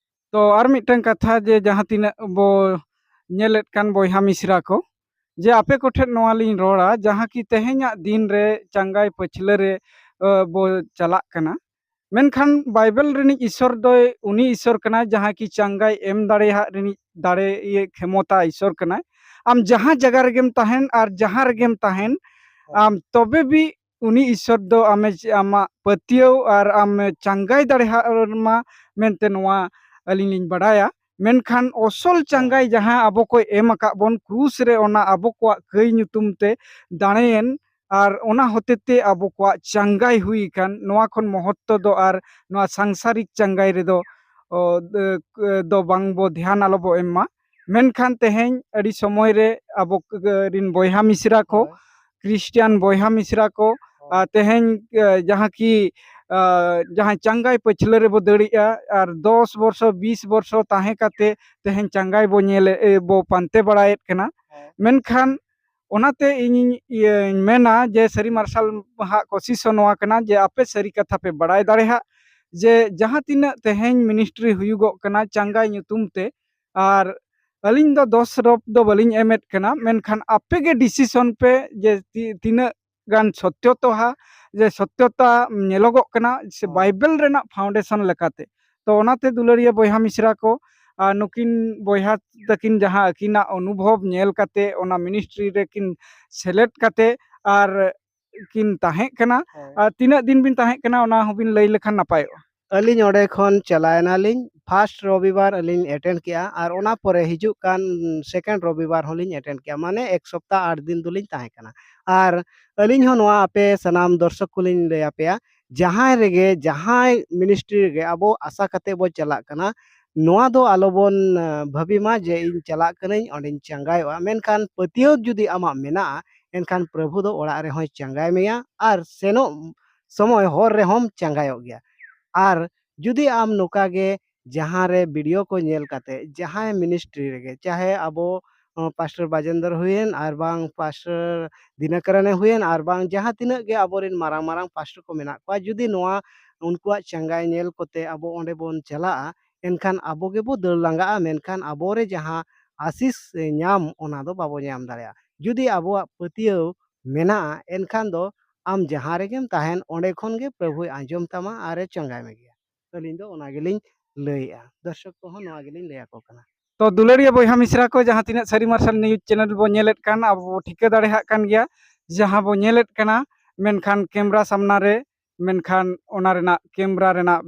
ᱛᱚ ᱟᱨ ᱢᱤᱫᱴᱟᱝ ᱠᱟᱛᱷᱟ, ᱡᱮ ᱡᱟᱦᱟᱸ ᱛᱤᱱᱟᱹᱜ ᱵᱚ ᱧᱮᱞᱮᱫ ᱠᱟᱱ ᱵᱚᱭᱦᱟ ᱢᱤᱥᱨᱟ ᱠᱚ, ᱡᱮ ᱟᱯᱮ ᱠᱚᱴᱷᱮᱱ ᱱᱚᱣᱟ ᱞᱤᱧ ᱨᱚᱲᱟ, ᱡᱟᱦᱟᱸ ᱠᱤ ᱛᱮᱦᱮᱧᱟᱜ ᱫᱤᱱ ᱨᱮ ᱪᱟᱸᱜᱟᱭ ᱯᱟᱹᱪᱷᱞᱟᱹ ᱨᱮ, ᱟᱹ, ᱵᱚ ᱪᱟᱞᱟᱜ ᱠᱟᱱᱟ᱾ ᱢᱮᱱᱠᱷᱟᱱ ᱵᱟᱭᱵᱮᱞ ᱨᱤᱱᱤᱡ ᱤᱥᱚᱨ ᱫᱚᱭ ᱩᱱᱤ ᱤᱥᱚᱨ ᱠᱟᱱᱟᱭ, ᱡᱟᱦᱟᱸᱭ ᱠᱤ ᱪᱟᱸᱜᱟᱭ ᱮᱢ ᱫᱟᱲᱮᱭᱟᱜ ᱨᱤᱱᱤᱡ ᱫᱟᱲᱮ, ᱤᱭᱟᱹ, ᱠᱷᱮᱢᱚᱛᱟ ᱤᱥᱚᱨ ᱠᱟᱱᱟᱭ᱾ ᱟᱢ ᱡᱟᱦᱟᱸ ᱡᱟᱭᱜᱟ ᱨᱮᱜᱮᱢ ᱛᱟᱦᱮᱱ ᱟᱨ ᱡᱟᱦᱟᱸ ᱨᱮᱜᱮᱢ ᱛᱟᱦᱮᱱ, ᱦᱳᱭ᱾ ᱟᱢ ᱛᱚᱵᱮ ᱵᱤ ᱩᱱᱤ ᱤᱥᱚᱨ ᱫᱚ ᱟᱢᱮ, ᱟᱢᱟᱜ ᱯᱟᱹᱛᱭᱟᱹᱣ ᱟᱨ ᱟᱢ ᱪᱟᱸᱜᱟᱭ ᱫᱟᱲᱮᱭᱟᱜ ᱢᱟ ᱢᱮᱱᱛᱮ ᱱᱚᱣᱟ ᱟᱹᱞᱤᱧ ᱞᱤᱧ ᱵᱟᱰᱟᱭᱟ᱾ ᱢᱮᱱᱠᱷᱟᱱ ᱚᱥᱚᱞ ᱦᱳᱭ᱾ ᱪᱟᱸᱜᱟᱭ ᱡᱟᱦᱟᱸ ᱟᱵᱚ ᱠᱚᱭ ᱮᱢ ᱟᱠᱟᱫ ᱵᱚᱱ ᱠᱨᱩᱥ ᱨᱮ, ᱚᱱᱟ ᱟᱵᱚ ᱠᱚᱣᱟᱜ ᱠᱟᱹᱭ ᱧᱩᱛᱩᱢ ᱛᱮ ᱫᱟᱲᱮᱭᱮᱱ, ᱟᱨ ᱚᱱᱟ ᱦᱚᱛᱮ ᱛᱮ ᱟᱵᱚ ᱠᱚᱣᱟᱜ ᱪᱟᱸᱜᱟᱭ ᱦᱩᱭ ᱟᱠᱟᱱ, ᱱᱚᱣᱟ ᱠᱷᱚᱱ ᱢᱚᱦᱚᱛᱛᱚ ᱫᱚ ᱟᱨ ᱱᱚᱣᱟ ᱥᱟᱝᱥᱟᱨᱤᱠ ᱪᱟᱸᱜᱟᱭ ᱨᱮᱫᱚ, ᱚ, ᱫᱚ ᱵᱟᱝ ᱵᱚ ᱫᱷᱮᱭᱟᱱ ᱟᱞᱚ ᱵᱚ ᱮᱢ ᱢᱟ᱾ ᱢᱮᱱᱠᱷᱟᱱ ᱛᱮᱦᱮᱧ ᱟᱹᱰᱤ ᱥᱚᱢᱚᱭ ᱨᱮ ᱟᱵᱚ ᱨᱤᱱ ᱵᱚᱭᱦᱟ ᱢᱤᱥᱨᱟ ᱠᱚ, ᱦᱳᱭ᱾ ᱠᱷᱨᱤᱥᱴᱤᱭᱟᱱ ᱵᱚᱭᱦᱟ ᱢᱤᱥᱨᱟ ᱠᱚ, ᱦᱳᱭ᱾ ᱟᱨ ᱛᱮᱦᱮᱧ, ᱮ, ᱡᱟᱦᱟᱸ ᱠᱤ, ᱟ, ᱡᱟᱦᱟᱸ ᱪᱟᱸᱜᱟᱭ ᱯᱟᱹᱪᱷᱞᱟᱹ ᱨᱮᱵᱚ ᱫᱟᱹᱲᱮᱜᱼᱟ, ᱟᱨ ᱫᱚᱥ ᱵᱚᱨᱥᱚ, ᱵᱤᱥ ᱵᱚᱨᱥᱚ ᱛᱟᱦᱮᱸ ᱠᱟᱛᱮ ᱛᱮᱦᱮᱧ ᱪᱟᱸᱜᱟᱭ ᱵᱚ ᱧᱮᱞᱮ, ᱮ, ᱵᱚ ᱯᱟᱱᱛᱮ ᱵᱟᱲᱟᱭᱮᱫ ᱠᱟᱱᱟ᱾ ᱦᱳᱭ᱾ ᱢᱮᱱᱠᱷᱟᱱ ᱚᱱᱟᱛᱮ ᱤᱧᱤᱧ, ᱤᱭᱟᱹᱧ ᱢᱮᱱᱟ ᱡᱮ ᱥᱟᱹᱨᱤ ᱢᱟᱨᱥᱟᱞ ᱦᱟᱜ ᱠᱳᱥᱤᱥ ᱦᱚᱸ ᱱᱚᱣᱟ ᱠᱟᱱᱟ ᱡᱮ ᱟᱯᱮ ᱥᱟᱹᱨᱤ ᱠᱟᱛᱷᱟ ᱯᱮ ᱵᱟᱲᱟᱭ ᱫᱟᱲᱮᱭᱟᱜ, ᱡᱮ ᱡᱟᱦᱟᱸ ᱛᱤᱱᱟᱹᱜ ᱛᱮᱦᱮᱧ ᱢᱤᱱᱤᱥᱴᱨᱤ ᱦᱩᱭᱩᱜᱚᱜ ᱠᱟᱱᱟ ᱪᱟᱸᱜᱟᱭ ᱧᱩᱛᱩᱢ ᱛᱮ, ᱟᱨ ᱟᱹᱞᱤᱧ ᱫᱚ ᱫᱚᱥ ᱨᱚᱯ ᱫᱚ ᱵᱟᱹᱞᱤᱧ ᱮᱢᱮᱫ ᱠᱟᱱᱟ, ᱢᱮᱱᱠᱷᱟᱱ ᱟᱯᱮ ᱜᱮ ᱰᱤᱥᱤᱥᱚᱱ ᱯᱮ ᱡᱮ ᱛᱤ-, ᱛᱤᱱᱟᱹᱜ ᱜᱟᱱ ᱥᱚᱛᱭᱚᱛᱚᱦᱟ, ᱡᱮ ᱥᱚᱛᱭᱚᱛᱟ ᱧᱮᱞᱚᱜᱚᱜ ᱠᱟᱱᱟ ᱥᱮ ᱦᱳᱭ᱾ ᱵᱟᱭᱵᱮᱞ ᱨᱮᱱᱟᱜ ᱯᱷᱟᱣᱩᱱᱰᱮᱥᱚᱱ ᱞᱮᱠᱟᱛᱮ᱾ ᱛᱚ ᱚᱱᱟᱛᱮ ᱫᱩᱞᱟᱹᱲᱤᱭᱟᱹ ᱵᱚᱭᱦᱟ ᱢᱤᱥᱨᱟ ᱠᱚ, ᱟᱨ ᱱᱩᱠᱤᱱ ᱵᱚᱭᱦᱟ ᱛᱟᱹᱠᱤᱱ ᱡᱟᱦᱟᱸ ᱟᱹᱠᱤᱱᱟᱜ ᱚᱱᱩᱵᱷᱚᱵ ᱧᱮᱞ ᱠᱟᱛᱮ ᱚᱱᱟ ᱢᱤᱱᱤᱥᱴᱨᱤ ᱨᱮᱠᱤᱱ ᱥᱮᱞᱮᱫ ᱠᱟᱛᱮ ᱟᱨ ᱠᱤᱱ ᱛᱟᱦᱮᱸ ᱠᱟᱱᱟ᱾ ᱦᱳᱭ᱾ ᱟᱨ ᱛᱤᱱᱟᱹᱜ ᱫᱤᱱ ᱵᱤᱱ ᱛᱟᱦᱮᱸ ᱠᱟᱱᱟ ᱚᱱᱟ ᱦᱚᱸᱵᱤᱱ ᱞᱟᱹᱭ ᱞᱮᱠᱷᱟᱱ ᱱᱟᱯᱟᱭᱚᱜᱼᱟ᱾ ᱟᱹᱞᱤᱧ ᱚᱸᱰᱮ ᱠᱷᱚᱱ ᱪᱟᱞᱟᱣ ᱮᱱᱟᱞᱤᱧ, ᱯᱷᱟᱥᱴ ᱨᱚᱵᱤᱵᱟᱨ ᱟᱹᱞᱤᱧ ᱮᱴᱮᱱᱰ ᱠᱮᱜᱼᱟ, ᱟᱨ ᱚᱱᱟ ᱯᱚᱨᱮ ᱦᱤᱡᱩᱜ ᱠᱟᱱ ᱥᱮᱠᱮᱱᱰ ᱨᱚᱵᱤᱵᱟᱨ ᱦᱚᱸᱞᱤᱧ ᱮᱴᱮᱱᱰ ᱠᱮᱜᱼᱟ, ᱢᱟᱱᱮ ᱮᱠ ᱥᱚᱯᱛᱟ ᱟᱴ ᱫᱤᱱ ᱫᱚᱞᱤᱧ ᱛᱟᱦᱮᱸ ᱠᱟᱱᱟ᱾ ᱟᱨ ᱟᱹᱞᱤᱧ ᱦᱚᱸ ᱱᱚᱣᱟ ᱟᱯᱮ ᱥᱟᱱᱟᱢ ᱫᱚᱨᱥᱚᱠ ᱠᱚᱞᱤᱧ ᱞᱟᱹᱭ ᱟᱯᱮᱭᱟ, ᱡᱟᱦᱟᱸᱭ ᱨᱮᱜᱮ, ᱡᱟᱦᱟᱸᱭ ᱢᱤᱱᱤᱥᱴᱨᱤ ᱨᱮᱜᱮ ᱟᱵᱚ ᱟᱥᱟ ᱠᱟᱛᱮ ᱵᱚ ᱪᱟᱞᱟᱜ ᱠᱟᱱᱟ, ᱱᱚᱣᱟ ᱫᱚ ᱟᱞᱚᱵᱚᱱ, ᱟ, ᱵᱷᱟᱹᱵᱤ ᱢᱟ ᱡᱮ ᱤᱧ ᱪᱟᱞᱟᱜ ᱠᱟᱹᱱᱟᱹᱧ, ᱚᱸᱰᱮᱧ ᱪᱟᱸᱜᱟᱭᱚᱜᱼᱟ᱾ ᱢᱮᱱᱠᱷᱟᱱ ᱯᱟᱹᱛᱭᱟᱹᱣ ᱡᱩᱫᱤ ᱟᱢᱟᱜ ᱢᱮᱱᱟᱜᱼᱟ, ᱮᱱᱠᱷᱟᱱ ᱯᱨᱚᱵᱷᱩ ᱫᱚ ᱚᱲᱟᱜ ᱨᱮᱦᱚᱸᱭ ᱪᱟᱸᱜᱟᱭ ᱢᱮᱭᱟ ᱟᱨ ᱥᱮᱱᱚᱜ ᱥᱚᱢᱚᱭ ᱦᱚᱨ ᱨᱮᱦᱚᱸᱢ ᱪᱟᱸᱜᱟᱭᱚᱜ ᱜᱮᱭᱟ᱾ ᱟᱨ ᱡᱩᱫᱤ ᱟᱢ ᱱᱚᱝᱠᱟ ᱜᱮ ᱡᱟᱦᱟᱸ ᱨᱮ ᱵᱷᱤᱰᱤᱭᱳ ᱠᱚ ᱧᱮᱞ ᱠᱟᱛᱮ, ᱡᱟᱦᱟᱸᱭ ᱢᱤᱱᱤᱥᱴᱨᱤ ᱨᱮᱜᱮ, ᱪᱟᱦᱮ ᱟᱵᱚ, ᱚ, ᱯᱟᱥᱴᱚᱨ ᱵᱟᱡᱮᱱᱫᱨᱚ ᱦᱩᱭᱮᱱ, ᱟᱨ ᱵᱟᱝ ᱯᱟᱥᱴᱚᱨ ᱫᱤᱱᱟᱠᱨᱟᱱᱮ ᱦᱩᱭᱮᱱ, ᱟᱨ ᱵᱟᱝ ᱡᱟᱦᱟᱸ ᱛᱤᱱᱟᱹᱜ ᱜᱮ ᱟᱵᱚᱨᱮᱱ ᱢᱟᱨᱟᱝ ᱢᱟᱨᱟᱝ ᱯᱟᱥᱴᱚᱨ ᱠᱚ ᱢᱮᱱᱟᱜ ᱠᱚᱣᱟ, ᱡᱩᱫᱤ ᱱᱚᱣᱟ ᱩᱱᱠᱩᱣᱟᱜ ᱪᱟᱸᱜᱟᱭ ᱧᱮᱞ ᱠᱚᱛᱮ ᱟᱵᱚ ᱚᱸᱰᱮ ᱵᱚᱱ ᱪᱟᱞᱟᱜᱼᱟ, ᱮᱱᱠᱷᱟᱱ ᱟᱵᱚ ᱜᱮᱵᱚ ᱫᱟᱹᱲ ᱞᱟᱸᱜᱟᱜᱼᱟ, ᱢᱮᱱᱠᱷᱟᱱ ᱟᱵᱚᱨᱮ ᱡᱟᱦᱟᱸ ᱟᱥᱤᱥ ᱧᱟᱢ, ᱚᱱᱟ ᱫᱚ ᱵᱟᱵᱚ ᱧᱟᱢ ᱫᱟᱲᱮᱭᱟᱜᱼᱟ᱾ ᱡᱩᱫᱤ ᱟᱵᱚᱣᱟᱜ ᱯᱟᱹᱛᱭᱟᱹᱣ ᱢᱮᱱᱟᱜᱼᱟ, ᱮᱱᱠᱷᱟᱱ ᱫᱚ ᱟᱢ ᱡᱟᱦᱟᱸ ᱨᱮᱜᱮᱢ ᱛᱟᱦᱮᱱ, ᱚᱸᱰᱮ ᱠᱷᱚᱱ ᱜᱮ ᱯᱨᱚᱵᱷᱩᱭ ᱟᱸᱡᱚᱢ ᱛᱟᱢᱟ ᱟᱨᱮ ᱪᱟᱸᱜᱟᱭ ᱢᱮᱜᱮᱭᱟ᱾ ᱟᱹᱞᱤᱧ ᱫᱚ ᱚᱱᱟ ᱜᱮᱞᱤᱧ ᱞᱟᱹᱭᱮᱜᱼᱟ᱾ ᱫᱚᱨᱥᱚᱠ ᱠᱚᱦᱚᱸ ᱱᱚᱣᱟ ᱜᱮᱞᱤᱧ ᱞᱟᱹᱭ ᱟᱠᱚ ᱠᱟᱱᱟ᱾ ᱛᱚ ᱫᱩᱞᱟᱹᱲᱤᱭᱟᱹ ᱵᱚᱭᱦᱟ ᱢᱤᱥᱨᱟ ᱠᱚ, ᱡᱟᱦᱟᱸ ᱛᱤᱱᱟᱹᱜ ᱥᱟᱹᱨᱤ ᱢᱟᱨᱥᱟᱞ ᱱᱤᱭᱩᱡᱽ ᱪᱮᱱᱮᱞ ᱵᱚ ᱧᱮᱞᱮᱫ ᱠᱟᱱ, ᱟᱵᱚ ᱵᱚ ᱴᱷᱤᱠᱟᱹ ᱫᱟᱲᱮᱭᱟᱜ ᱠᱟᱱ ᱜᱮᱭᱟ ᱡᱟᱦᱟᱸ ᱵᱚ ᱧᱮᱞᱮᱫ ᱠᱟᱱᱟ, ᱢᱮᱱᱠᱷᱟᱱ ᱠᱮᱢᱨᱟ ᱥᱟᱢᱱᱟ ᱨᱮ, ᱢᱮᱱᱠᱷᱟᱱ ᱚᱱᱟ ᱨᱮᱱᱟᱜ ᱠᱮᱢᱨᱟ ᱨᱮᱱᱟᱜ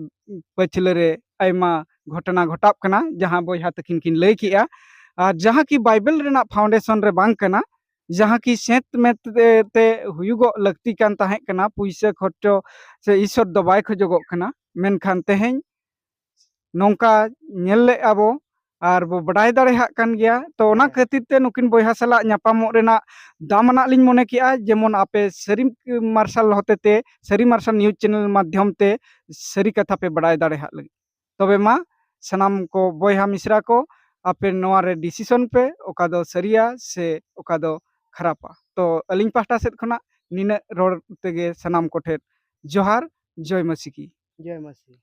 ᱯᱟᱹᱪᱷᱞᱟᱹ ᱨᱮ ᱟᱭᱢᱟ ᱜᱷᱚᱴᱚᱱᱟ ᱜᱷᱚᱴᱟᱜ ᱠᱟᱱᱟ, ᱡᱟᱦᱟᱸ ᱵᱚᱭᱦᱟ ᱛᱟᱹᱠᱤᱱ ᱠᱤᱱ ᱞᱟᱹᱭ ᱠᱮᱜᱼᱟ᱾ ᱟᱨ ᱡᱟᱦᱟᱸ ᱠᱤ ᱵᱟᱭᱵᱮᱞ ᱨᱮᱱᱟᱜ ᱯᱷᱟᱣᱩᱱᱰᱮᱥᱚᱱ ᱨᱮ ᱵᱟᱝ ᱠᱟᱱᱟ, ᱡᱟᱦᱟᱸ ᱠᱤ ᱥᱮᱸᱛ ᱢᱮᱸᱛ ᱛᱮ, ᱛᱮ ᱦᱩᱭᱩᱜᱚᱜ ᱞᱟᱹᱠᱛᱤ ᱠᱟᱱ ᱛᱟᱦᱮᱸ ᱠᱟᱱᱟ, ᱯᱩᱭᱥᱟᱹ ᱠᱷᱚᱨᱪᱚ ᱥᱮ ᱤᱥᱚᱨ ᱫᱚ ᱵᱟᱭ ᱠᱷᱚᱡᱚᱜᱚᱜ ᱠᱟᱱᱟ, ᱢᱮᱱᱠᱷᱟᱱ ᱛᱮᱦᱮᱧ ᱱᱚᱝᱠᱟ ᱧᱮᱞᱮᱫᱼᱟ ᱵᱚ ᱟᱨ ᱵᱚ ᱵᱟᱰᱟᱭ ᱫᱟᱲᱮᱭᱟᱜ ᱠᱟᱱ ᱜᱮᱭᱟ᱾ ᱛᱚ ᱚᱱᱟ ᱦᱮᱸ᱾ ᱠᱷᱟᱹᱛᱤᱨ ᱛᱮ ᱱᱩᱠᱤᱱ ᱵᱚᱭᱦᱟ ᱥᱟᱞᱟᱜ ᱧᱟᱯᱟᱢᱚᱜ ᱨᱮᱱᱟᱜ ᱫᱟᱢᱟᱱᱟᱜ ᱞᱤᱧ ᱢᱚᱱᱮ ᱠᱮᱜᱼᱟ, ᱡᱮᱢᱚᱱ ᱟᱯᱮ ᱥᱟᱹᱨᱤ ᱢᱟᱨᱥᱟᱞ ᱦᱚᱛᱮᱛᱮ, ᱥᱟᱹᱨᱤ ᱢᱟᱨᱥᱟᱞ ᱱᱤᱭᱩᱡᱽ ᱪᱮᱱᱮᱞ ᱢᱟᱫᱽᱫᱷᱚᱢ ᱛᱮ ᱥᱟᱹᱨᱤ ᱠᱟᱛᱷᱟ ᱯᱮ ᱵᱟᱰᱟᱭ ᱫᱟᱲᱮᱭᱟᱜ ᱞᱟᱹᱜᱤᱫ᱾ ᱛᱚᱵᱮ ᱢᱟ ᱥᱟᱱᱟᱢ ᱠᱚ ᱵᱚᱭᱦᱟ ᱢᱤᱥᱨᱟ ᱠᱚ, ᱟᱯᱮ ᱱᱚᱣᱟ ᱨᱮ ᱰᱤᱥᱤᱥᱚᱱ ᱯᱮ, ᱚᱠᱟ ᱫᱚ ᱥᱟᱹᱨᱤᱭᱟ ᱥᱮ ᱚᱠᱟ ᱫᱚ ᱠᱷᱟᱨᱟᱯᱟ᱾ ᱛᱚ ᱟᱹᱞᱤᱧ ᱯᱟᱦᱴᱟ ᱥᱮᱫ ᱠᱷᱚᱱᱟᱜ ᱱᱤᱱᱟᱹᱜ ᱨᱚᱲ ᱛᱮᱜᱮ ᱥᱟᱱᱟᱢ ᱠᱚᱴᱷᱮᱱ ᱡᱚᱦᱟᱨ, ᱡᱚᱭ ᱢᱟᱹᱥᱤ ᱠᱤ᱾ ᱡᱚᱭ ᱢᱟᱹᱥᱤ᱾